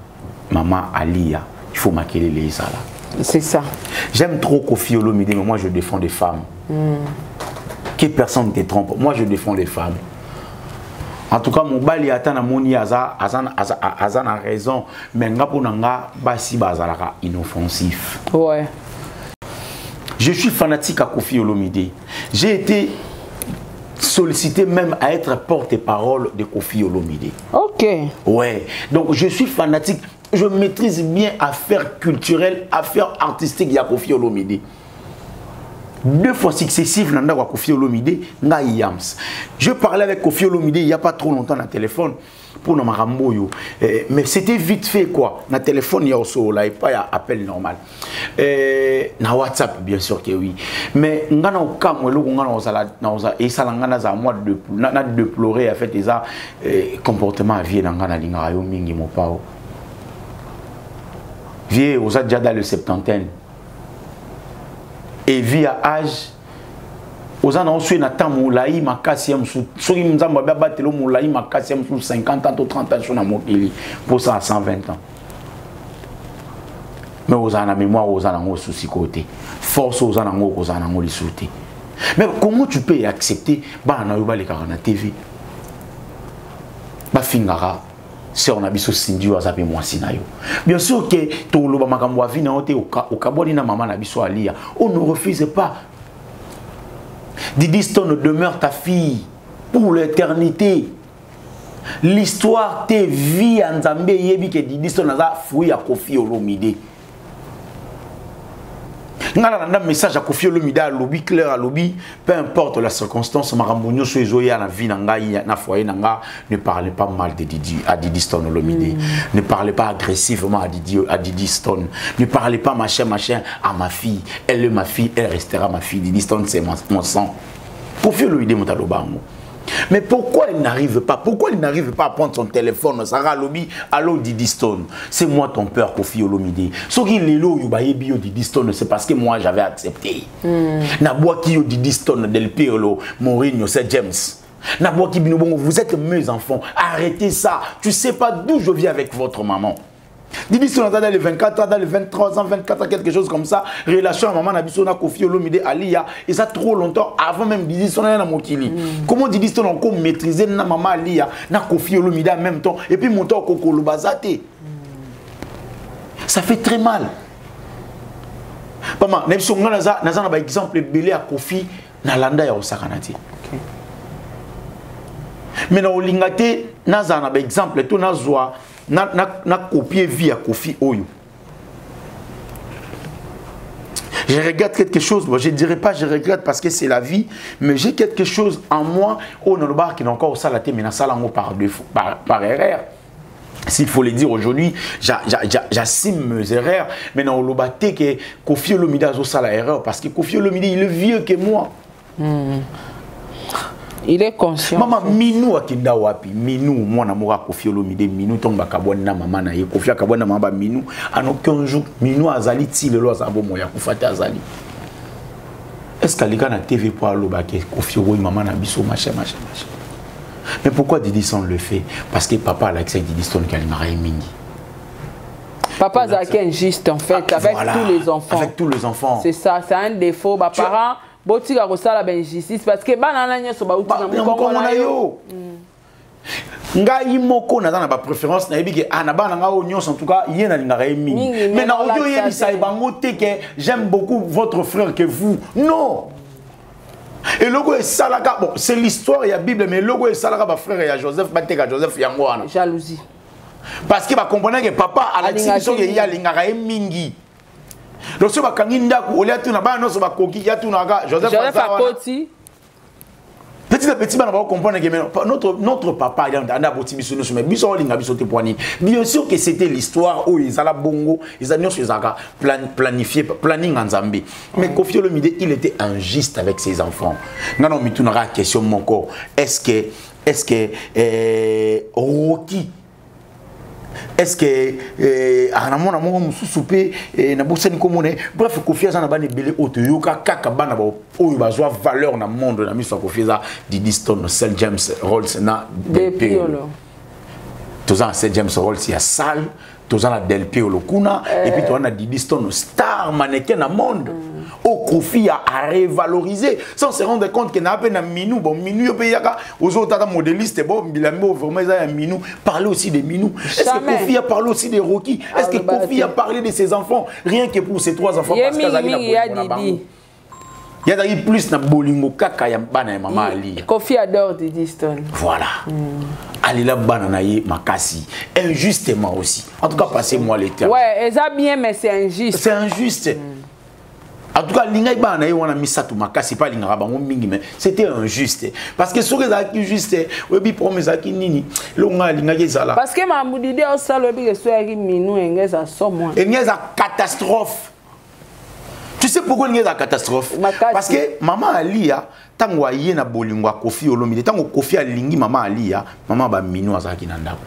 Speaker 3: maman Alia, il faut makelele ezala.
Speaker 2: C'est ça.
Speaker 3: J'aime trop Kofi Olomide, mais moi je défends des femmes. Que personne ne te trompe. Moi je défends les femmes. En tout cas, mobali ata na moni aza aza aza aza na raison, mais nga pona nga basi bazalaka inoffensif. Je suis fanatique à Kofi Olomide. J'ai été sollicité même à être porte-parole de Kofi Olomide. Ouais. Donc je suis fanatique. Je maîtrise bien affaires culturelles, affaires artistiques ya Kofi Olomide. 2 fois successives, nanda wa Kofi Olomide, nga Yams. Je parlais avec Kofi Olomide il y a pas trop longtemps na téléphone pour na makambo yo. Mais c'était vite fait quoi. Na téléphone ya oso là et pas ya appel normal. Na WhatsApp bien sûr que oui. Mais nga na okamwe eloko nga na ozala, na oza, et ça nga na za moi de, na, na déplorer en fait eza, comportement à vie na nga na lingaka yo mingi mopao. Vie oza déjà dans le septantaine. Et vie à âge oza na oswe na temps molai makasi ya mosusu soki nzambe abe abatela molai makasi ya mosusu 50 ans to 30 ans so na mokili mpo ça à 120 ans mais oza na mémoire oza nango osusi ko te force oza nango okozala nango lisusu te. Mais comment tu peux accepter bana na yo balekaka na TV bafingaka sœur na biso Cindy oyo aza pe mwasi na yo? Bien sûr que toloba makambo ya vie na yo te, okabwani na mama na biso Alia. On ne refuse pas. Didi Stone demeure ta fille pour l'éternité. L'histoire te vie ya Nzambe yebi ke Didi Stone aza fruit ya Kofi Olomide. Nga na landa message ya Kofi Olomide alobi clair, alobi peu importe la circonstance, makambo nyonso ezoya na vie na ngai, na foyer na nga, ne parlez pas mal de Didi, à Didi Stone Olomide. Ne parlez pas agressivement à Didi, à Didi Stone. Ne parlez pas machin machin à ma fille. Elle est ma fille, elle restera ma fille. Didi Stone c'est mon sang. Kofi Olomide motaloba yango. Mais pourquoi il n'arrive pas? Pourquoi il n'arrive pas à prendre son téléphone? Sarah Lobi, allô Didi Stone. C'est moi ton père Kofi Olomide. Ce qui est là, yo Didi Stone, c'est parce que moi j'avais accepté. Nabwaki yo Didi Stone, Del Pirlo, Mourinho, c'est James. Nabwaki bino bongo, vous êtes mes enfants. Arrêtez ça. Tu sais pas d'où je viens avec votre maman. Didi Stone, dans les 24 ans, dans les 23 ans, 24 ans, quelque chose comme ça. Relation à maman Nabiso, na Kofi Olomide, Alia. Et ça trop longtemps, avant même Didi Stone, na Mokili. Comment Didi Stone encore maîtriser na maman Alia, na Kofi Olomide en même temps, et puis monter au Koko Lobazate. Ça fait très mal. Maman, Nabiso, nga naza, naza na ba exemple belé à Kofi, na landa ya Osaka nati. Mais na olingate, naza na ba exemple, tout nazwa, na, na, na copier vie à Kofi Oyo. Je regrette quelque chose, bon, je ne dirais pas je regrette parce que c'est la vie, mais j'ai quelque chose en moi au Nolobar qui n'a encore salaté, mais n'a salango par deux fois, par, par erreur. S'il faut le dire aujourd'hui, j'assume mes erreurs, mais dans le que Kofi Olomide a ça la erreur parce que Kofi Olomide il est vieux que moi.
Speaker 2: Il est conscient.
Speaker 3: Maman, Minou akenda wapi? Minou, moi na mora Kofi Olomide, Minou tomba kabwana na maman na ye, Kofi akabwana na maman Minou. En aucun jour, Minou azali ti lelo azabo moya kufate azali. Est-ce qu'alika na TV pour aloba ke Kofi oyo maman na biso machin machin machin. Mais pourquoi Didi Stone le fait? Parce que papa alakisaki Didi Stone ke alingaka ye mingi.
Speaker 2: Papa azalaki injuste en fait, ah, avec, voilà, tous les enfants.
Speaker 3: Avec tous les enfants.
Speaker 2: C'est ça, c'est un défaut. Ba parents, botika kosala ba injustice parce que bana na nyonso bauti na mokongo na yo.
Speaker 3: Ngai moko naza na bapréférence, nayebi ke ah, na bana na ngai oyo nyonso, en tout cas ye nalingaka ye mingi, mais nakoki oyebisa ye bango te ke j'aime beaucoup votre frère que vous. Non, eloko esalaka, bon, c'est l'histoire ya Bible, mais eloko esalaka bafrère ya Joseph bateka Joseph, yango wana.
Speaker 2: Jalousie.
Speaker 3: Parce que bakomprendre ke papa alakisi biso ke ye alingaka ye mingi. Donc soki bakangi ndako, olia tuna bana nyonso bakoki ya tunaka Joseph
Speaker 2: akoti.
Speaker 3: Petit à petit, bana comprendre que notre papa anda aboti biso nyonso, mais biso olinga biso te po nini? Bien sûr que c'était l'histoire oyo ezala bongo, eza nyonso ezalaka planifié, planning ya Nzambe. Mais Koffi Olomide, il était injuste avec ses enfants. Nga na mitunaka question moko: est-ce que Rocky, est-ce que namona moko mosusu mpe nabosani komona ye? Bref, Kofi aza na bana ebele oyo toyoka kaka bana oyo bazwa valeur na monde na miso ya Kofi, eza Didi Stone, Sel James Rolls na Delpiolo. Toza na Sel James Rolls ya salle, toza na Delpiolo kuna, et puis toza na Didi Stone, star mannequin na monde, oyo Kofi a revaloriser sans se rendre compte que na mpe na Minou. Bon, Minou yo mpe yaka ozotata modéliste. Bon, bilamba oyo vraiment eza ya Minou. Parler aussi de Minou, est-ce que Kofi a parlé aussi de Rocky? Est-ce que Kofi a parlé de ses enfants? Rien que pour ses trois enfants,
Speaker 2: parce qu'azali na bolingo na bango.
Speaker 3: Ye azalaki plus na bolingo kaka ya bana ya mama Alia.
Speaker 2: Kofi adore Didi Stone.
Speaker 3: Voilà. Alela bana na ye makasi, injustement aussi. En tout cas, passez-moi les termes.
Speaker 2: Ouais, eza bien, mais c'est injuste.
Speaker 3: C'est injuste. En tout cas, alingaki bana na ye wana misato makasi mpe alingaka bango mingi, mais c'était injuste, parce que soki ezalaki juste, oyebi problème ezalaki nini? Eloko ngai alingaki ezala
Speaker 2: Parce que makambo Didi osala, oyebi ke so eyaki minu enge eza somo.
Speaker 3: Elingi eza catastrophe. Tu sais pourquoi elingi eza catastrophe? Parce que mama Alia, ntango aye na bolingo ya Kofi Olomide, ntango Kofi alingi mama Alia, mama baminu azalaki na ndako.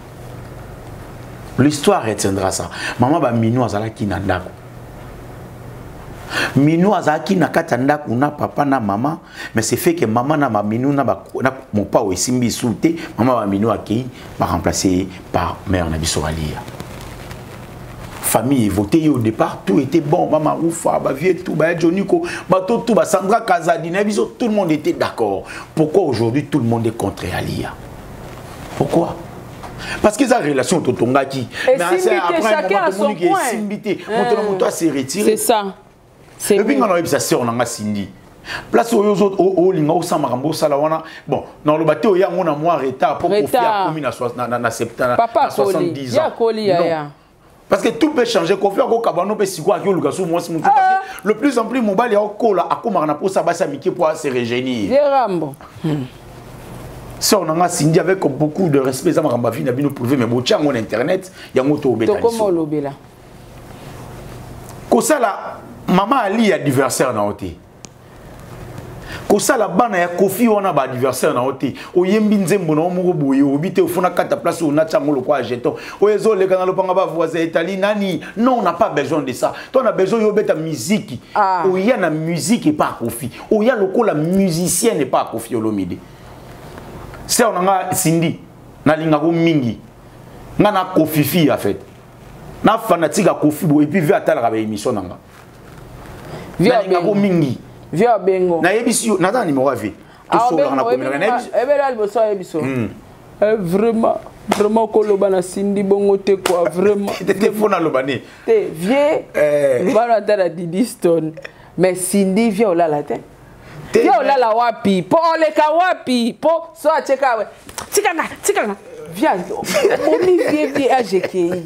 Speaker 3: L'histoire retiendra ça. Mama baminu azalaki na ndako. Minu azalaki na kati ya ndako na papa na mama, mais c'est fait que mama na baminu na mopao esimbi su te. Mama baminu akei, baremplace ye par mère na biso Alia. Famille voté au départ, tout était bon. Mama Roufa, ba vieux tout, ba Joniko, bato tout, ba Sandra Kazadi, na biso, tout le monde était d'accord. Pourquoi aujourd'hui tout le monde est contre Alia? Pourquoi? Parce que sa relation totongaki,
Speaker 2: mais après chacun a son coin.
Speaker 3: Esimbi te, moto na moto ase retiré.
Speaker 2: C'est ça.
Speaker 3: Et puis nga nayebisa sœur na nga Cindy, place oyo olinga osala makambo osala wana, bon, naloba te oya yango na mwa retard, po Kofi akomi na 70 ans.
Speaker 2: Non.
Speaker 3: Parce que tout peut changer. Kofi akokaba no mpe sikoyo aki oluka su mwasi motu, parce que le plus en plus mobali akokola, akomaka na posa basi ya mike po ase rajeunir.
Speaker 2: Rambo.
Speaker 3: Sœur na nga Cindy, avec beaucoup de respect, eza makambo ya vie na bino privé, mais botia yango na internet, yango tobeta.
Speaker 2: Tokoma olobela.
Speaker 3: Kosala mama Ali adversaire na yo te, kosala bana ya Kofi wana baadversaire na yo te. Oyembi nzembo na yo moko boye, oyebi te ofuna kata place oyo natia yango lokwa jeton oyo ezoleka na lopanga bavoisin etali nani. Non, on n'a pas besoin de ça. To na besoin yo obeta musique. Oya na musique epa Kofi, oya lokola musicien epa Kofi Olomide. Sœur na nga Cindy, nalingako mingi, nga na Kofi fi en fait, na fanatique ya Kofi boye. Et puis vieux atalaka baémission na nga, nalingako mingi.
Speaker 2: Vieux abengo.
Speaker 3: Nayebisi yo, naza na numéro ya vieux, tosololaka na komelaka, nayebisi.
Speaker 2: Ebela liboso ayebi so. Vraiment, vraiment, koloba na Cindy bongo te quoi, vraiment.
Speaker 3: Te, fo naloba ne.
Speaker 2: Te, vieux bana ata na Didi Stone, mais Cindy, vieux olala te. Vieux olala wapi mpo oleka wapi mpo so atieka we tikanga tikanga, vieux omi vieux, vieux agekei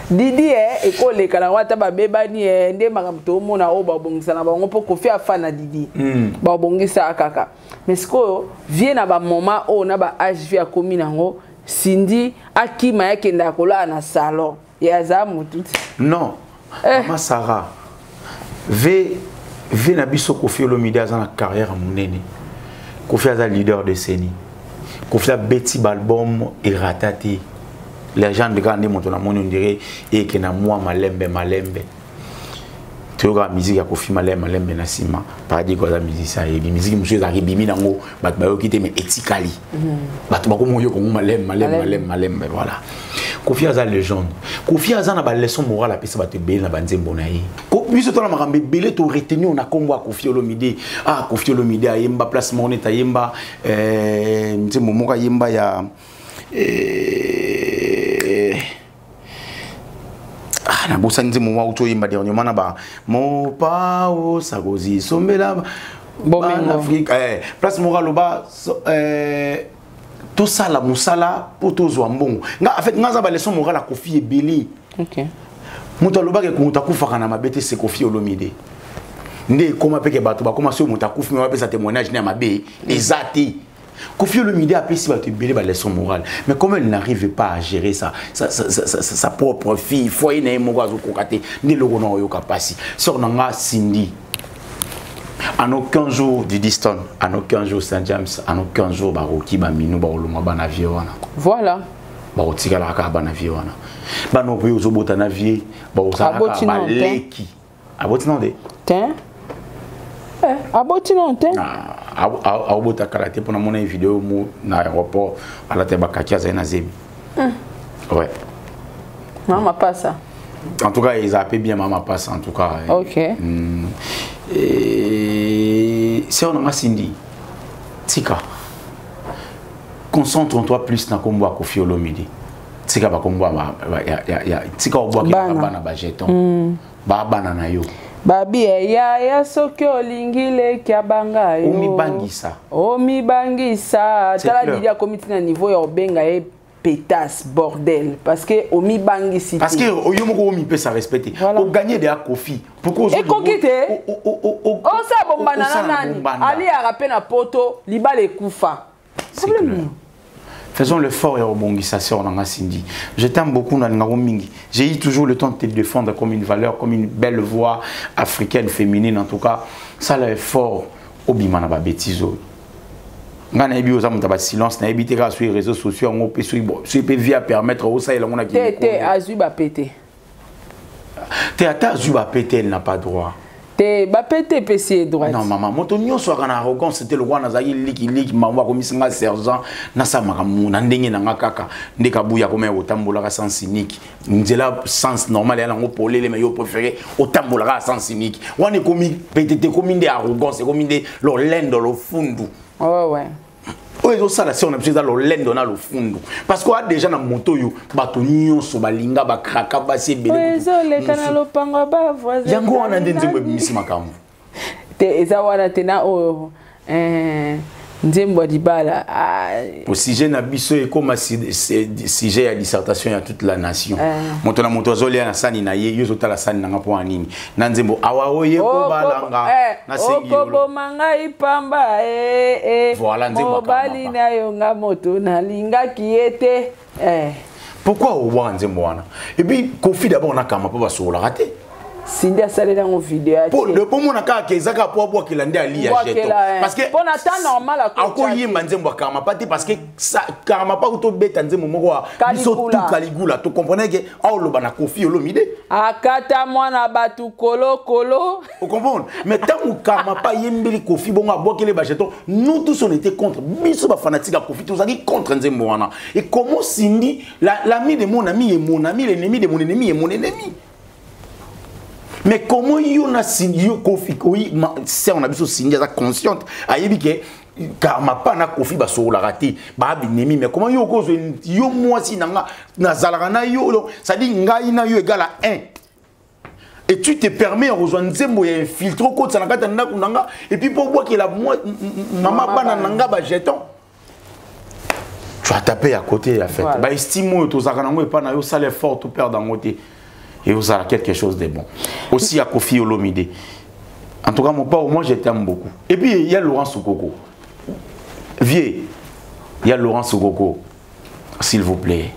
Speaker 2: Didi e ekoleka nango ata babebani e nde makambo toomona oyo babongisa na bango mpo Kofi afa na Didi. Babongisaka kaka, mais sikoyo vieux na bamoma oyo na baage vieux akomi nango, Cindy akima akendaka kolala na salon, ye aza motu te.
Speaker 3: Non, mama Sarah, v v na biso Kofi Olomide aza na carrière ya monene. Kofi aza leader de scène. Kofi abeti baalbum erata te. Légende kaka nde moto namoni ondire eke na mwa malembe malembe. Toyokaka musique ya Kofi malembe malembe na nsima. Paradis aza musicien, ayebi musique mosusu ezalaka ebimi nango, bato bayoki te, mais etikali. Bato bakoma oyoka yango malembe malembe malembe malembe. Voilà, Kofi aza légende. Kofi aza na baleçon morale, apesa bato ebele na banzembo na ye. Biso tona makambo ebele toretenir na nkombo ya Kofi Olomide. Ah, Kofi Olomide ayemba place moko neti ayemba nzembo moko ayemba ya ah, nabosani nzembo moko auti oyemba dernièrement na ba mopao sakozi sombela bana Afrika. Place moko aloba tosala mosala mpo tozwa mbongo. Nga, en fait, nga aza baleçon morale ya Kofi ebele. Moto alobaka moto akufaka na mabe te, se Kofi Olomide nde ekóma mpe ke bato bakóma soki moto akufi, me bapesa témoignage ne ya mabe eza te. Kofi Olomide apesi bato ebele baleçon morale, mais comme elle n'arrive pas à gérer sa propre fille, foyer na ye moko azokoka te, nde eloko na oyoka pasi. Sor na nga Cindy, en aucun jour Didi Stone, en aucun jour Saint James, en aucun jour baroki baminu bakolongwa bana vie wana. Bakotikalaka kaka bana vie wana. Bana oyo ozobota na vie bakozalaka
Speaker 2: Aboti nano te.
Speaker 3: baleki. Aboti nano te.
Speaker 2: Te. Aboti nano te.
Speaker 3: Aobota kala te, mpona mona ye video mo na aéroport, alata bakaki, azali na zemi. Ouais.
Speaker 2: Mama pasa.
Speaker 3: En tout cas eza pe bien, mama pasa, en tout cas. Sœur na nga Cindy, tika, concentre-toi plus na kombo ya Kofi Olomide. Tika bakombo ya tika obwaki
Speaker 2: Bana.
Speaker 3: bana bajeton. Babana na yo.
Speaker 2: Babi yaya, soki olingi leki abanga yo,
Speaker 3: Omibangisa.
Speaker 2: Omibangisa.
Speaker 3: C'est
Speaker 2: Tala
Speaker 3: clair.
Speaker 2: Didi akomi ntina niveau ya obenga ye pétasse, bordel, parce que omibangisi.
Speaker 3: Parce que oyo moko omipesa respect te, oganye de ya Kofi, pourquoi?
Speaker 2: Ekoki te. Osala bombanda na
Speaker 3: Osala
Speaker 2: nani?
Speaker 3: bombanda.
Speaker 2: Aliaka mpe na poto, libala ekufa, problème.
Speaker 3: Faisons l'effort ya obongisa. Sœur na nga Cindy, je t'aime beaucoup, nalingako mingi. J'ai eu toujours le temps de te défendre comme une valeur, comme une belle voix africaine féminine. En tout cas, sala effort, obima na babêtise oyo. Nga nayebi oza moto ya basilence, nayebi te kaka soki réseaux sociaux yango mpe soki, bon, soki mpe vie apermettre osalela yango na
Speaker 2: Te te, azwi bapete.
Speaker 3: Te, ata azwi bapete, elle n'a pas droit.
Speaker 2: Te, bapete epesi ye droit.
Speaker 3: Non mama, moto nyonso aka na arrogance te. Lokwa nazalaki likiliki, mambo akomisi nga sergent, nasala makambo na ndenge na nga kaka nde kabuya akomaya kotambolaka sens unique. Nzela sens normal ya nango polele, mais yo préféré otambolaka sens unique. Wana ekomi peut-être ekomi nde arrogance, ekomi nde lolendo, lofundu. Oyo ezosala se na biso eza lolendo na lofundu, parce que oya déjà na moto oyo bato nyonso balinga, bakraka basi ebele.
Speaker 2: Oyo ezoleka na lopango ya bavoisin.
Speaker 3: Yango wana nde nzembo ebimisi makambo.
Speaker 2: Te, eza wana te na oyo nzembo ya libala. Ah,
Speaker 3: au sujet na biso ekóma sujet ya dissertation ya toute la nation. Moto na moto azolia na sani na ye, yo ozotala sani nanga mpo ya nini? Na nzembo awa oye kobalanga, nasengi yo.
Speaker 2: Okoboma ngai pamba.
Speaker 3: Voilà, nzembo ya
Speaker 2: Mobali na yo, nga moto nalingaki ye te.
Speaker 3: Pourquoi obwaka nzembo wana? Et puis Kofi d'abord na kama mpo basololaka te.
Speaker 2: Cindy asaleli yango video.
Speaker 3: Po mona kaka ke eza kaka po abwakela nde ali ya jeton, parce que
Speaker 2: mpo na temps normal.
Speaker 3: Akoyemba nzembo ya Karmapa te, parce que Karmapa tobeta nzembo moko ya biso tu Kaligula, tokomprendre ke aoloba na Kofi Olomide.
Speaker 2: Akata mwana bato kolokolo.
Speaker 3: Ocomprendre? Mais ntango Karmapa ayembeli Kofi bongo, abwakeli bajeton, nous tous on était contre. Biso bafanatique ya Kofi tozalaki contre nzembo wana. Et comment Cindy, l'ami de mon ami est mon ami, l'ennemi de mon ennemi est mon ennemi, mais comment yo na Cindy, yo Kofi oyi sœur na biso Cindy aza consciente, ayebi ke Karmapa na Kofi basololaka te, babinemi, mais comment yo okozwa yo mwasi na nga, nazalaka na yo, donc c'est-à-dire ngai na yo égal à 1, et tu te permets ya kozwa nzembo ya infiltre, okotisa na kati ya ndako na nga, et puis mpo obwakela mama bana na nga bajeton? Tu as tapé à côté ya fête. Baestime oyo tozalaka nango epai na yo, osala effort, toperdre yango te, et ozala quelque chose de bon aussi à Kofi Olomide. En tout cas, mon père, moi je t'aime beaucoup. Et puis il y a Laurent Sokoko, vieux, il y a Laurent Sokoko, s'il vous plaît.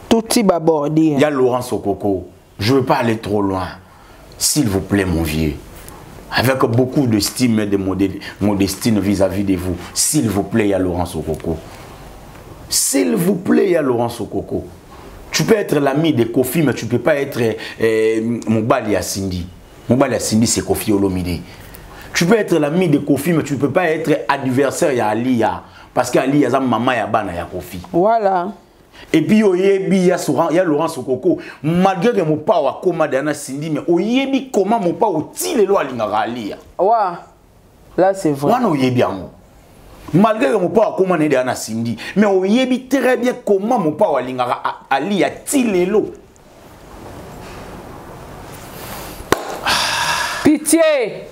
Speaker 2: Tuti babordi.
Speaker 3: Il y a Laurent Sokoko, je veux pas aller trop loin, s'il vous plaît mon vieux, avec beaucoup d'estime et de modestie vis-à-vis de vous, s'il vous plaît, il y a Laurent Sokoko, s'il vous plaît, il y a Laurent Sokoko. Tu peux être l'ami de Kofi, mais tu peux pas être mobali ya Cindy. Mobali ya Cindy c'est Koffi Olomide. Tu peux être l'ami de Koffi mais tu ne peux pas être adversaire ya Aliya parce que Aliya aza mama ya bana ya Koffi.
Speaker 2: Voilà.
Speaker 3: Et puis oyebi ya Laurent ya Laurent Sokoko malgré que mopao akoma deya na Cindy mais oyebi comment mopao ti lelo alingaka Aliya.
Speaker 2: Ouais. Là c'est vrai.
Speaker 3: Wana oyebi yango. Malgré que mopao akoma na ye deya na Cindy mais oyebi très bien comment mopao alingaka Aliya ti lelo.
Speaker 2: Pitié.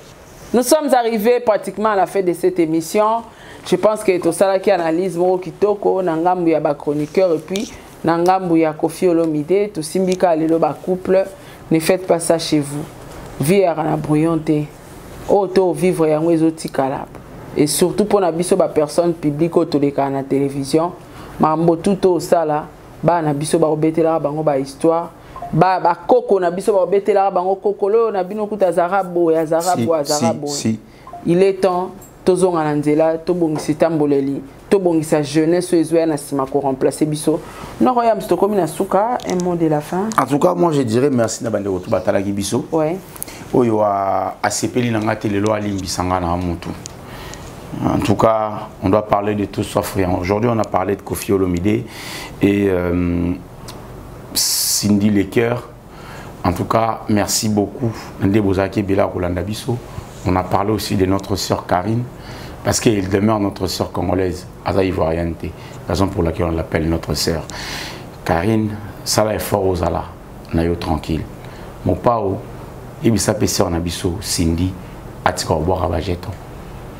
Speaker 2: Nous sommes arrivés pratiquement à la fin de cette émission. Je pense que tosalaki analyse moko kitoko na ngambu ya ba chroniqueur et puis na ngambu ya Koffi Olomide tosimbi kaka lelo ba couple ne faites pas ça chez vous. Vie ya na brouillon te. Oyo to vivre yango ezotikala. Et surtout pona biso ba personne publique oyo tolekaka na télévision, mambo tout osala bana na biso bakobetelaka bango ba histoire ba bakoko na biso bakobetelaka bango kokolo na bino kuta azalaka boye azalaka boye azalaka boye si. Il est temps tozonga na nzela tobongisa etamboleli tobongisa jeunesse oyo ezoya na nsima koremplace biso noko ya mosu tokomi na suka un mot de la fin.
Speaker 3: En tout cas moi je dirais merci na bandeko to batalaki biso
Speaker 2: ouais.
Speaker 3: Oyo asepeli na nga te lelo alimbisa nga na mutu. En tout cas, on doit parler de tout sauf rien. Aujourd'hui, on a parlé de Koffi Olomide et Cindy Le Cœur. En tout cas, merci beaucoup. Nde bozaki Bela Rolanda Biso. On a parlé aussi de notre sœur Karine, parce qu'elle demeure notre sœur congolaise, aza ivoirienne. Raison pour laquelle on l'appelle notre sœur. Karine, ça est fort aux ala, nayo tranquille. Mon pao, ebisa pe sœur na biso, Cindy, atika obwaka ba jeton.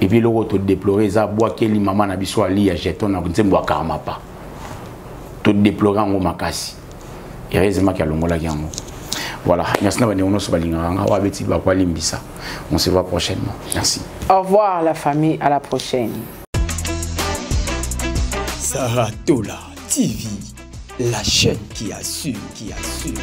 Speaker 3: Et puis eloko to déplorer eza abwakeli mama na biso ali ya jeton na nzembo ya Karmapa. To déplorer yango makasi. Heureusement qu'il alongolaki yango. Voilà, merci na bandeko nyonso balingaka nga, oyo abeti bakwa limbisa. On se voit prochainement. Merci.
Speaker 2: Au revoir la famille, à la prochaine.
Speaker 1: Sarah Tola TV, la chaîne qui assure, qui assure.